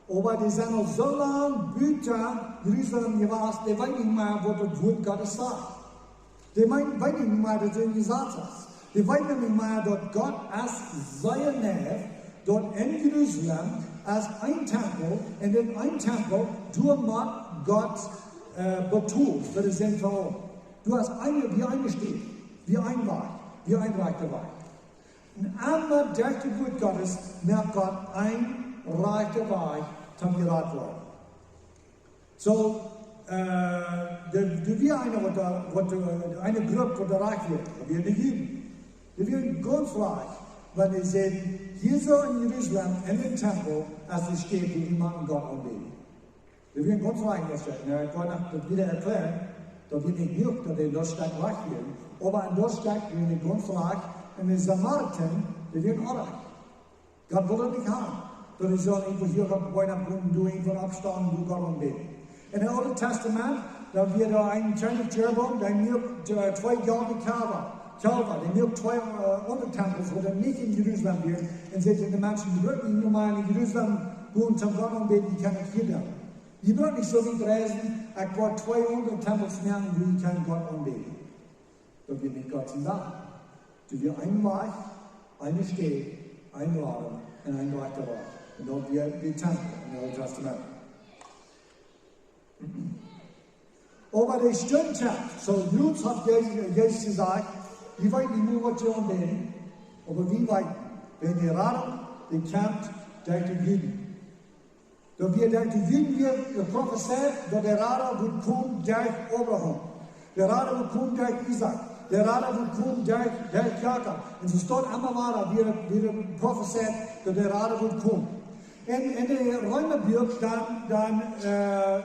oba dee sent aul soo lang buta Jerusalem jewast, dee weeten nich mea waut daut Wuat Gottes sajcht. Dee weeten, weeten nich mea daut een Jesaz es. Dee weeten nich mea daut Gott es sea neidisch, daut en Jerusalem es een Tempel, un en een Tempel, doa mott Gott, äh, betolen fa de Sind von aul. Doa es eene, wia eene Städ, wia een Wajch, wia een rajchta Wajch. Un emma derch daut Wuat Gottes moakt Gott een rajchta Wajch toom jerat woaren. Soo, äh, de, de wia eena waut doa, waut doa, eene Grupp waut doa rajcht wia, daut wieren de Juden. Dee wieren gaunz rajcht, wan dee säden: Hia soo en Jerusalem, en dän Tempel, es de Städ, wua wie motten Gott aunbäden. Dee wieren gaunz rajcht en daut Stekj. Nu, ekj woa noch daut wieda erkjlären, daut wie nich muaken, daut dee en daut Stekj rajcht wieren. Oba en daut Stekj wieren dee gaunz rajcht, un de Samarita, dee wieren onrajcht. Gott wull daut nich haben. Daut es soo, irjentwua hia opp Weihnachten, doa irjentwua oppstonen, doa Gott aunbäden. En daut Oole Tastament, doa wia doa een Kjennich Jeroboam, dee muak, äh, twee goldne Kjalwa, Kjalwa, dee muak twee, äh, aundre Tempels, waut dan nich en Jerusalem wieren, un säd to de Menschen: Jie brucken nich mea no Jerusalem gonen toom Gott aunbäden, jie kjennen daut hia doonen. Jie brucken nich soo wiet reisen, ekj woa twee aundre Tempels moaken, wua jie kjennen Gott aunbäden. Daut wia nich Gott sien Wellen. Doa wia een Wajch, eene Städ, een Radunk un een rajchta Wajch. Un daut wia de Tempel en daut Oole Tastament. Oba de Stund kjemt, soo Gott haft Jesus, Jesus jesajcht: Jie weeten nich mea waut jie aunbäden, oba wie weeten, wan de Radunk, dee kjemt derch de Juden. Daut wia derch de Juden wia jeprofezeit, daut de Rada wudd komen derch Abraham. De Rada wudd komen derch Isaak. De Rada wudd komen derch, derch Jakob. Un soo steit emma wada, wia, wia jeprofezeit, daut de Rada wudd komen. En, en de Reema Buak dan, dan, äh,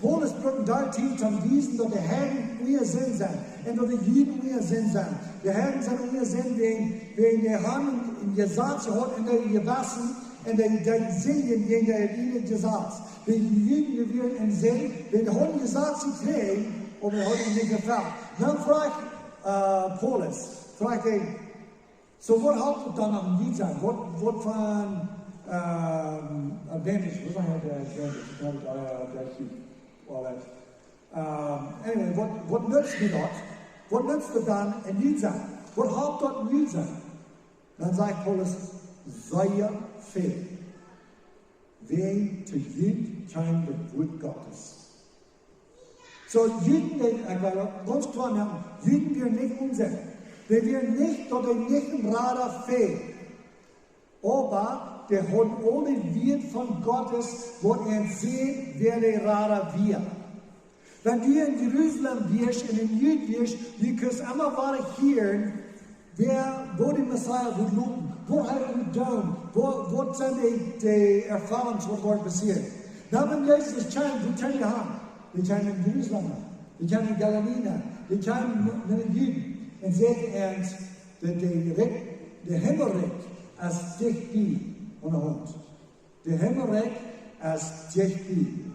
Paulus brukt doa Tiet toom wiesen, daut de Heiden unja Sind sent. Un daut de Juden unja Sind sent. De Heiden sent unja Sind wäajen, wäajen dee haben een Jesaz jehaut en äa Jewessen, un dee, dee sinjen jäajen äa ieejnet Jesaz. De Juden, dee wieren en Sind, dee hauden Jesaz jekjräajen, oba dee hauden nich jefelt. Dan fruach, äh, Paulus, fruach hee: Soo, waut halpt daut dan noch een Jud sennen? Waut, waut fa, ähm, advantage? Waut es daut, äh, advantage? Ekj kaun daut, äh, daut es, all right. Ähm, anyway, waut, waut nutzt mie daut? Waut nutzt daut dan een Jud sennen? Waut halpt daut een Jud sennen? Dan sajcht Paulus: Sea väl. Wäajen to junt kjeem daut Wuat Gottes. Soo, Juden, dee, ekj well daut gaunz kloa moaken, Juden wieren nich onsecha. Dee wieren nich, daut dee nich een Rada fäld. Oba dee hauden aul de Wieed von Gottes, waut an säd, wäa de Rada wia. Wan du en Jerusalem wieescht un en Jud wieescht, du kaust emma wada hieren, wäa, woo de Messias wudd loten, waut hee wudd doonen, waut, waut sent de, de Erfoarungen, waut woat passieren. Dan wan Jesus kjeem, wua kjeem hee han? Hee kjeem en Jerusalem, hee kjeem en Galiläa, hee kjeem no, no de Juden un säd an, daut de Rikj, de Himmelrikj, Es dicht bie, aun de Haunt. De Himmelrikj es dicht bie.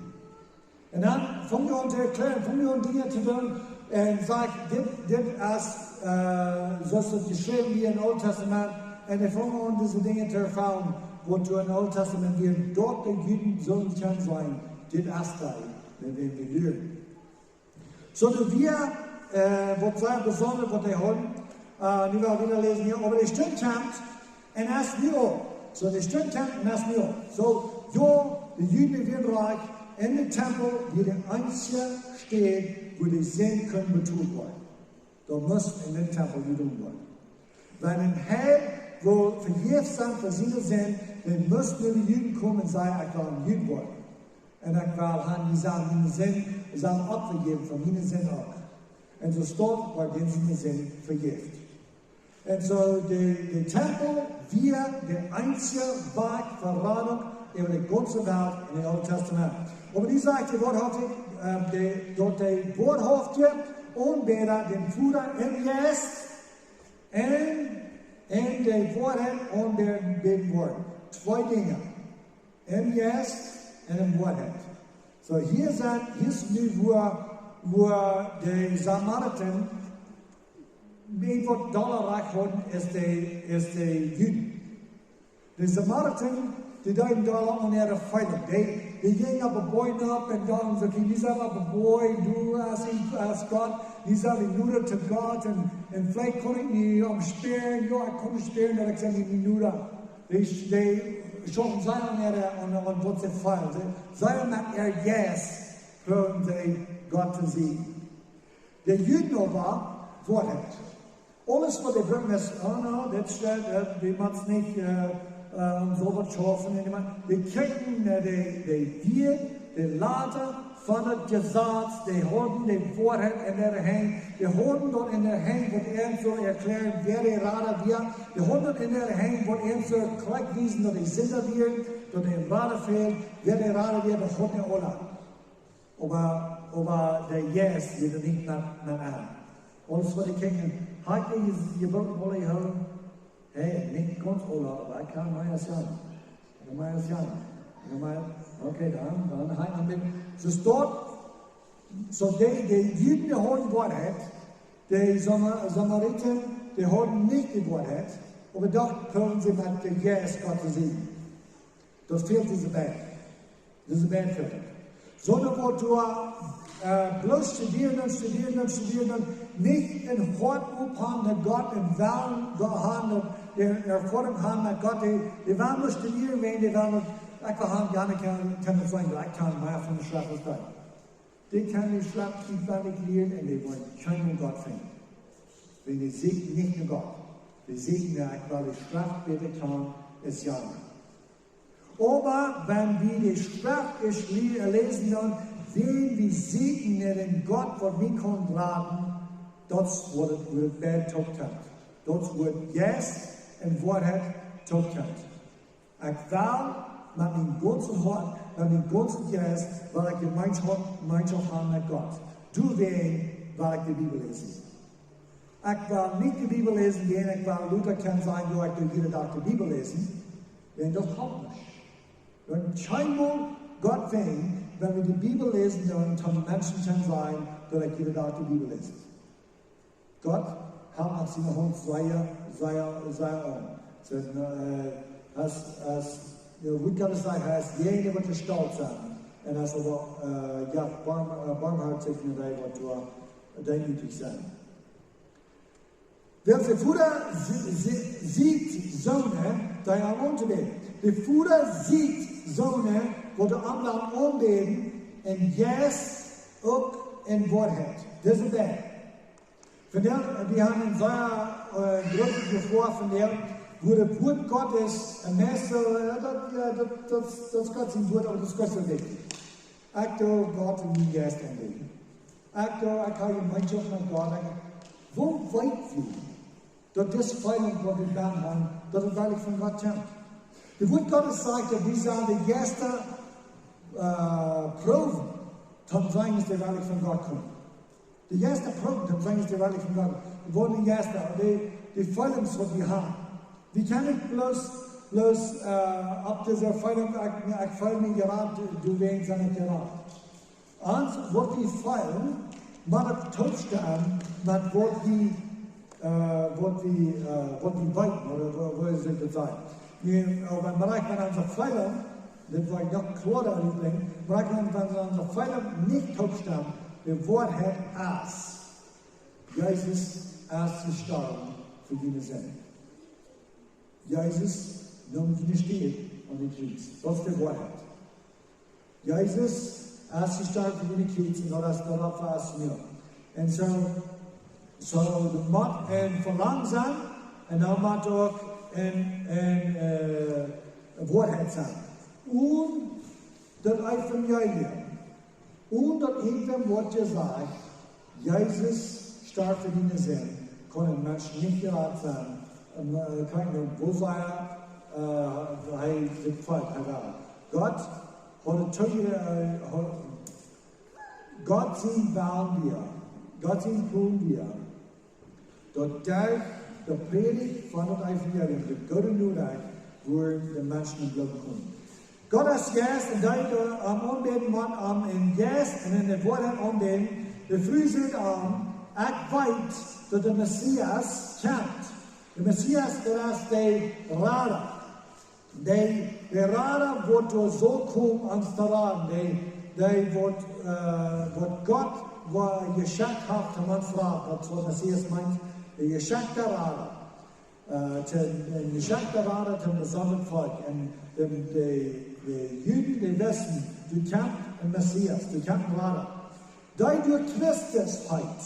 Un dan funk hee aun to erkjlären, funk hee aun Dinja to doonen. Un sajcht, dit, dit es, äh, soo aus daut jeschräwen wia em Oolen Tastament. Un hee funk aun dise Dinja to erfoaren, waut doa em Oolen Tastament wia, daut de Juden sullen kjennen sajen, dit es dee, no wäm wie luaren. Soo, nu wia, äh, waut sea besonda waut hee haud, äh, nu woa wie wieda läsen hia, oba de Stund kjemt, un es nu aul. Soo, de Stund kjemt, un es nu aul. Soo, jo, de Juden wieren rikj, un de Tempel wia de eensje Städ, wua de Sind kunn betolt woaren. Daut must en dän Tempel jedonen woaren. Wan een Heiden wull vejäft sennen fa siene Sind, dan must hee no de Juden komen un sajen, ekj well een Jud woaren. Un ekj well han, dee sellen miene Sind, sellen Opfa jäwen fa miene Sind uk. Un soo steit, woat dän siene Sind vejäft. Un soo de, de Tempel wia de eensje Wajch fa Radunk äwa de gaunze Welt en daut Oole Tastament. Oba nu sajcht de woarhauftje, äh, de, daut de woarhauftje Aunbäda dän Voda em Jeist un en de Woarheit aunbäden woaren. Twee Dinja. Em Jeist un en Woarheit. Soo, hia sent, hia es nu, wua, wua de Samarita een waut dolla Rajcht hauden aus de, aus de Juden. De Samarita, dee deeden dolla aun äare Feelinj. Dee, dee jinjen opp de Boaj nopp un dachten soo, okay, wie sent opp de Boaj, nu es, es Gott, wie sent wie noda to Gott, un, un veleicht kaun ekj mie aum spieren, jo, ekj kaun mie spieren, daut ekj sie mie noda. Dee, dee schaufen sea aun äare, aun, aun waut see feelen. See, see met äa Jeist proowen see Gott to seenen. De Juden oba, Woarheit. Aules waut dee brucken es, oh no, dit steit, äh, dee mott nich, äh, äh, om soo waut schaufen. Un dee, dee kjikjten no de, de Wieed, de Lata von daut Jesaz, dee hauden de Woarheit en äare Henj, dee hauden daut en äare Henj, waut an sull erkjlären, wäa de Rada wia, dee hauden daut en äare Henj, waut an sull krakjt wiesen, daut dee Sinda wieren, daut dee een Rada fäld, wäa de Rada wia, daut hauden dee aula. Oba, oba de Jeist wia nich met, met an. Aules waut ekj kjikj, haud ekj je, jebroaken aule Holen? Hey, nich gaunz aule, oba ekj kaun mea sajen. Ekj kaun mea sajen. Ekj kaun mea, okay, dan, dan ha ekj noch een bät. Soo steit, soo de, de Juden, dee hauden Woarheit, de Sama-, Samarita, dee hauden nich de Woarheit, oba doch kunnen see met de Jeist Gott seenen. Daut fält dise beid. Dise beid fält et. Sonda waut doa, äh, bloos studieren un studieren un studieren un nich een Hoat opp han no Gott un wellen doa han, de Erfoarunk han met Gott, dee, dee wellen bloos studieren, wan dee wellen, ekj well han, jo, ekj kaun, kaun daut sennen, ekj kaun mea von de Schreft aus dee. Dee kjennen de Schreft utwendich lieren un dee woaren kjeenmol Gott finjen. Wan dee sieekjen nich no Gott. Dee sieekjen no, ekj well de Schreft bäta kjanen aus jana. Oba wan wie de Schreft ieescht lie-, läsen, dan woa wie seenen, daut een Gott, waut mie kaun raden, daut woat, woat bie toopkjemt. Daut woat Jeist un Woarheit toopkjemt. Ekj well met mien gaunzet Hoat, met mien gaunzen Jeist, well ekj Jemeenschoft, Jemeenschoft han met Gott. Doawäajen well ekj de Bibel läsen. Ekj well nich de Bibel läsen, wan ekj well luta kjennen sajen, jo, ekj doo jieda Dach de Bibel läsen. Wan daut halpt nich. Wan kjeenmol Gott finjen, wan wie de Bibel läsen, dan kjennen Menschen kjennen sajen, daut ekj jieda Dach de Bibel läs. Gott haft met siene Haunt sea, sea, sea aun. Soo, äh, aus, aus, jo, wie kaun ekj sajen, hee es dee, waut stolt es. Un hee es oba, äh, jo, barm-, äh, barmhoatich un hee woat doa deemootich sennen. Wiels de Voda sie-, sie-, sieekjt soone, dee am aunbäden. De Voda sieekjt soone, waut am dan aunbäden, em Jeist uk en Woarheit. Dise beid. Vondoag, wie haben een sea, äh, grootet Jefoa vondoag, wua daut Wuat Gottes, een Meista, äh, daut, jo, daut, daut, daut es Gott sien Wuat, oba daut es Gott sien Wuat. Ekj doo Gott en mien Jeist aunbäden. Ekj doo, ekj hab Jemeenschoft met Gott. Ekj, woo weet wie, daut dit Feelinj, waut wie dan haben, daut et werkjlich von Gott kjemt? Daut Wuat Gottes sajcht, daut wie sellen de Jeista, äh, proowen, toom seenen, aus dee werkjlich von Gott kjemt. De Jeista proowen, toom seenen, aus dee werkjlich von Gott. Wie woaren de Jeista, de, de Feelinj, waut wie haben. Wie kjennen nich bloos, bloos äh, opp dise Feelunk, ekj, ekj feel mie jerat, du wäajens sent ekj jerat. Ons, waut wie feelen, mott uk toopstemmen met waut wie, äh, waut wie, äh, waut wie weeten, ooda woo, woo es daut to sajen. Nu, äh, wan, wan ekj met onse Feelunk, dit woa ekj noch kloara utbrinjen, wan ekj met onse Feelunk nich toopstemmen, de Woarheit es, Jesus es jestorwen fa diene Sind. Jesus neem diene Städ aun daut Kjriez. Daut es de Woarheit. Jesus es jestorwen fa diene Kjriez un daut es, daut es fa ons nu. Un soo, soo, doa mott een Velangen sennen un doa mott uk een, een äh, Woarheit sennen. Un daut Evangelium. Un daut irjentwäm woat jesajcht, Jesus storf fa diene Sind, kaun een Mensch nich jerat sennen. Un äh, kaun nich, woo sea äh, hee sikj feelt, hee well. Gott haud daut to, äh, haud, Gott sien Wellen wia, Gott sien Plon wia, daut derch de Prädicht von daut Evangelium, de goode Norecht, wua de Menschen em Gloowen komen. Gott es Jeist un dee, dee am aunbäden, mott am em Jeist un enne Woarheit aunbäden. De Fru säd am: Ekj weet, daut de Messias kjemt. De Messias, daut es de Rada. Dee, de Rada, waut doa saul komen ons to raden. Dee, dee waut, äh, waut Gott, waut jeschekjt haft, om ons to raden. Daut es waut Messias meent, de jeschekjta Rada. Äh, de, de jeschekjta Rada, een besondat Volkj. Un de, de, de Juden, dee wisten, doa kjemt een Messias, doa kjemt een Rada. Dee doa Christus heet.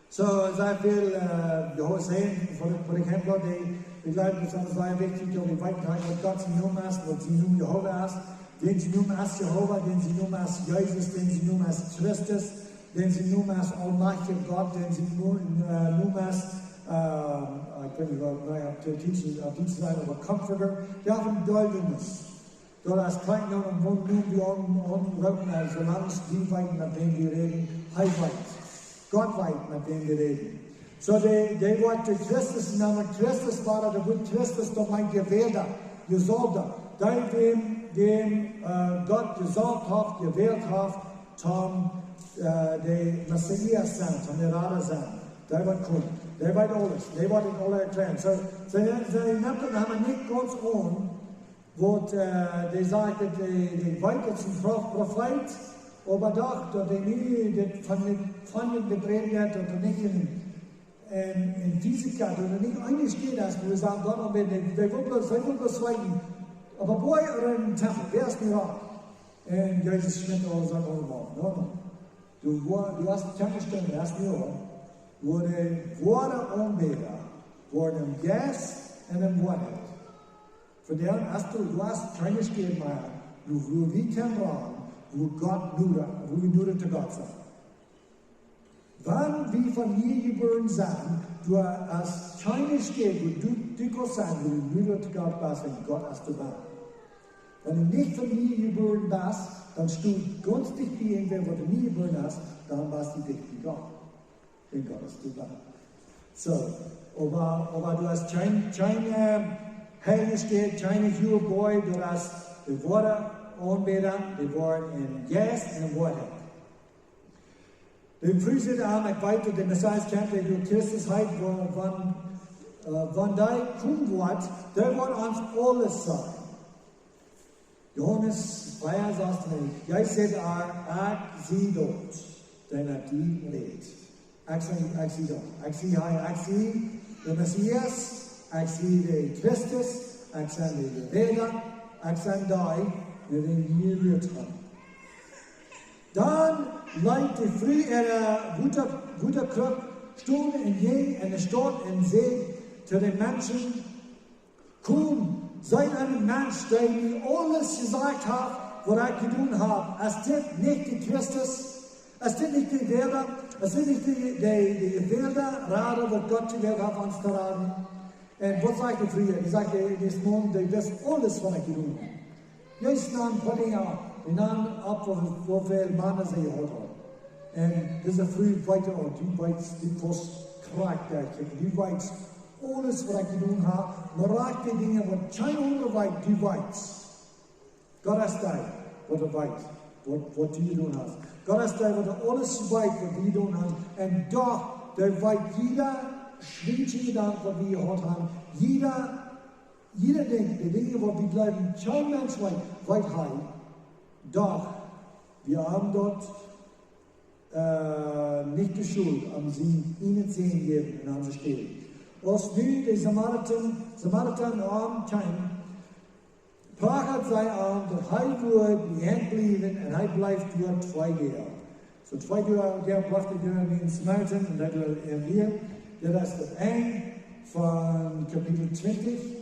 Soo, sea väl, äh, jo, sajen, fa, fa Exempel, dee, ekj jleew, daut es sea wichtich, daut wie weeten, waut Gott sien Nomen es, waut sien Nomen Jehova es. Dän sien Nomen es Jehova, dän sien Nomen es Jesus, dän sien Nomen es Christus, dän sien Nomen es Almajchtja Gott, dän sien Nomen, äh, Nomen es, äh, ekj weet nich, waut, nä, opp Dietsch, opp Dietsch sajen, oba Comforter. Dee haft een Deel Nomes. Daut es krakjt noch een Wunda, woo wie aun, aunroopen, aus soo lang aus wie weeten, met wäm wie räden, hee weet. Gott weet, met wäm wie räden. Soo, dee, dee woat de Christus, un dan Christus wia, daut woat Christus, daut meent Jewälda, Jesaulwda. Dee, wäm, wäm äh, Gott jesauft haft, jewält haft, toom äh, de Messias sennen, toom de Rada sennen. Dee woat komen. Dee weet aules. Dee woat ons aules erkjläaren. Soo, see, see nemt daut noch emma nich gaunz aun, waut äh, dee sajcht, daut dee, dee weet, daut es een Pro-, Profeet, oba doch, daut dee nu dit von dit, von dit Bedräng haft, daut hee nich een, een, een Physiker, daut hee nich eent es, wua wie sajen, Gott, oba dee, dee woat bloos, dee woat bloos weeten, opp een Boajch ooda em Tempel, wäa es nu doa? Un Jesus schmitt aul sien Oarm opp. Nä, nä. Du, wua-, du hast kjeene Städ, du hast nu aul, wua de woare Aunbäda woaren em Jeist un en Woarheit. Von doa aun hast du, du hast kjeene Städ mea, du, wua wie kjennen rannen, wua Gott noda, wua wie noda to Gott sent. Wan wie von nie jebuaren sent, du hast kjeene Städ, wua du, du kaust sennen, wua du noda to Gott best, un Gott es doabie. Wan du nich von nie jebuaren best, dan steit gaunz dicht bie irjentwäa, waut du nie jebuaren best, dan best du dicht bie Gott. Un Gott es doabie. Soo, oba, oba du hast kjeen, kjeen äh, heilje Städ, kjeen huage Boajch, du hast de woare Aunbäda, dee woaren em Jeist un en Woarheit. De Fru säd am: Ekj weet, daut de Messias kjemt, dee doa Christus heet, wa-, wan, äh, wan dee komen woat, dee woat ons aules sajen. Johanes vea, sastieen: Jesus säd to ar: Ekj sie daut, dee met die rät. Ekj sie, ekj sie daut. Ekj sie hee, ekj sie de Messias, ekj sie de Christus, ekj sie de Jewällda, ekj sie dee, met wäm jie jerät haben. Dan leet de Fru äare Wota-, Wotakruck stonen un jinkj enne Staut un säd to de Menschen: Komt, seet eenen Mensch, dee mie aules jesajcht haft, waut ekj jedonen hab. Es dit nich de Christus? Es dit nich de Rada? Es dit nich de, de, de jewälda Rada, waut Gott jewält haft, ons to raden? Un waut sajcht de Fru? Dee sajcht, dee, dee es Maun, dee weet aules, waut ekj jedonen hab. Jesus naum Pudding opp, dee naum opp, woo, woo väl Mana see jehaut haud. Un dise Fru weet uk, dee weet, dee wist krakjt, dee weet, aules waut ekj jedonen hab, mau rajcht dee Dinja waut kjeen aundra weet, du weetst. Gott es dee waut weet waut, waut du jedonen hast. Gott es dee waut aules weet waut wie jedonen haben. Un doch, dee weet jieda schwienschen Jedanken waut wie jehaut haben. Jieda, jieda Dinkj, dee Dinja waut wie jleewen kjeen Mensch weet, weet hee. Doch, wie haben daut, äh, nich de Schult aun sien ieejnen Sän jäwen en onse Städ. Aus nu de Samarita, Samarita aunkaum, prachad see aun daut hee wudd bie an bliewen un hee bleef doa twee Doag. Soo twee Doag, Doag bleef hee doa bie dän Samarita un hee wudd bie am bliewen. Dit es daut Enj von Kapitel twintich.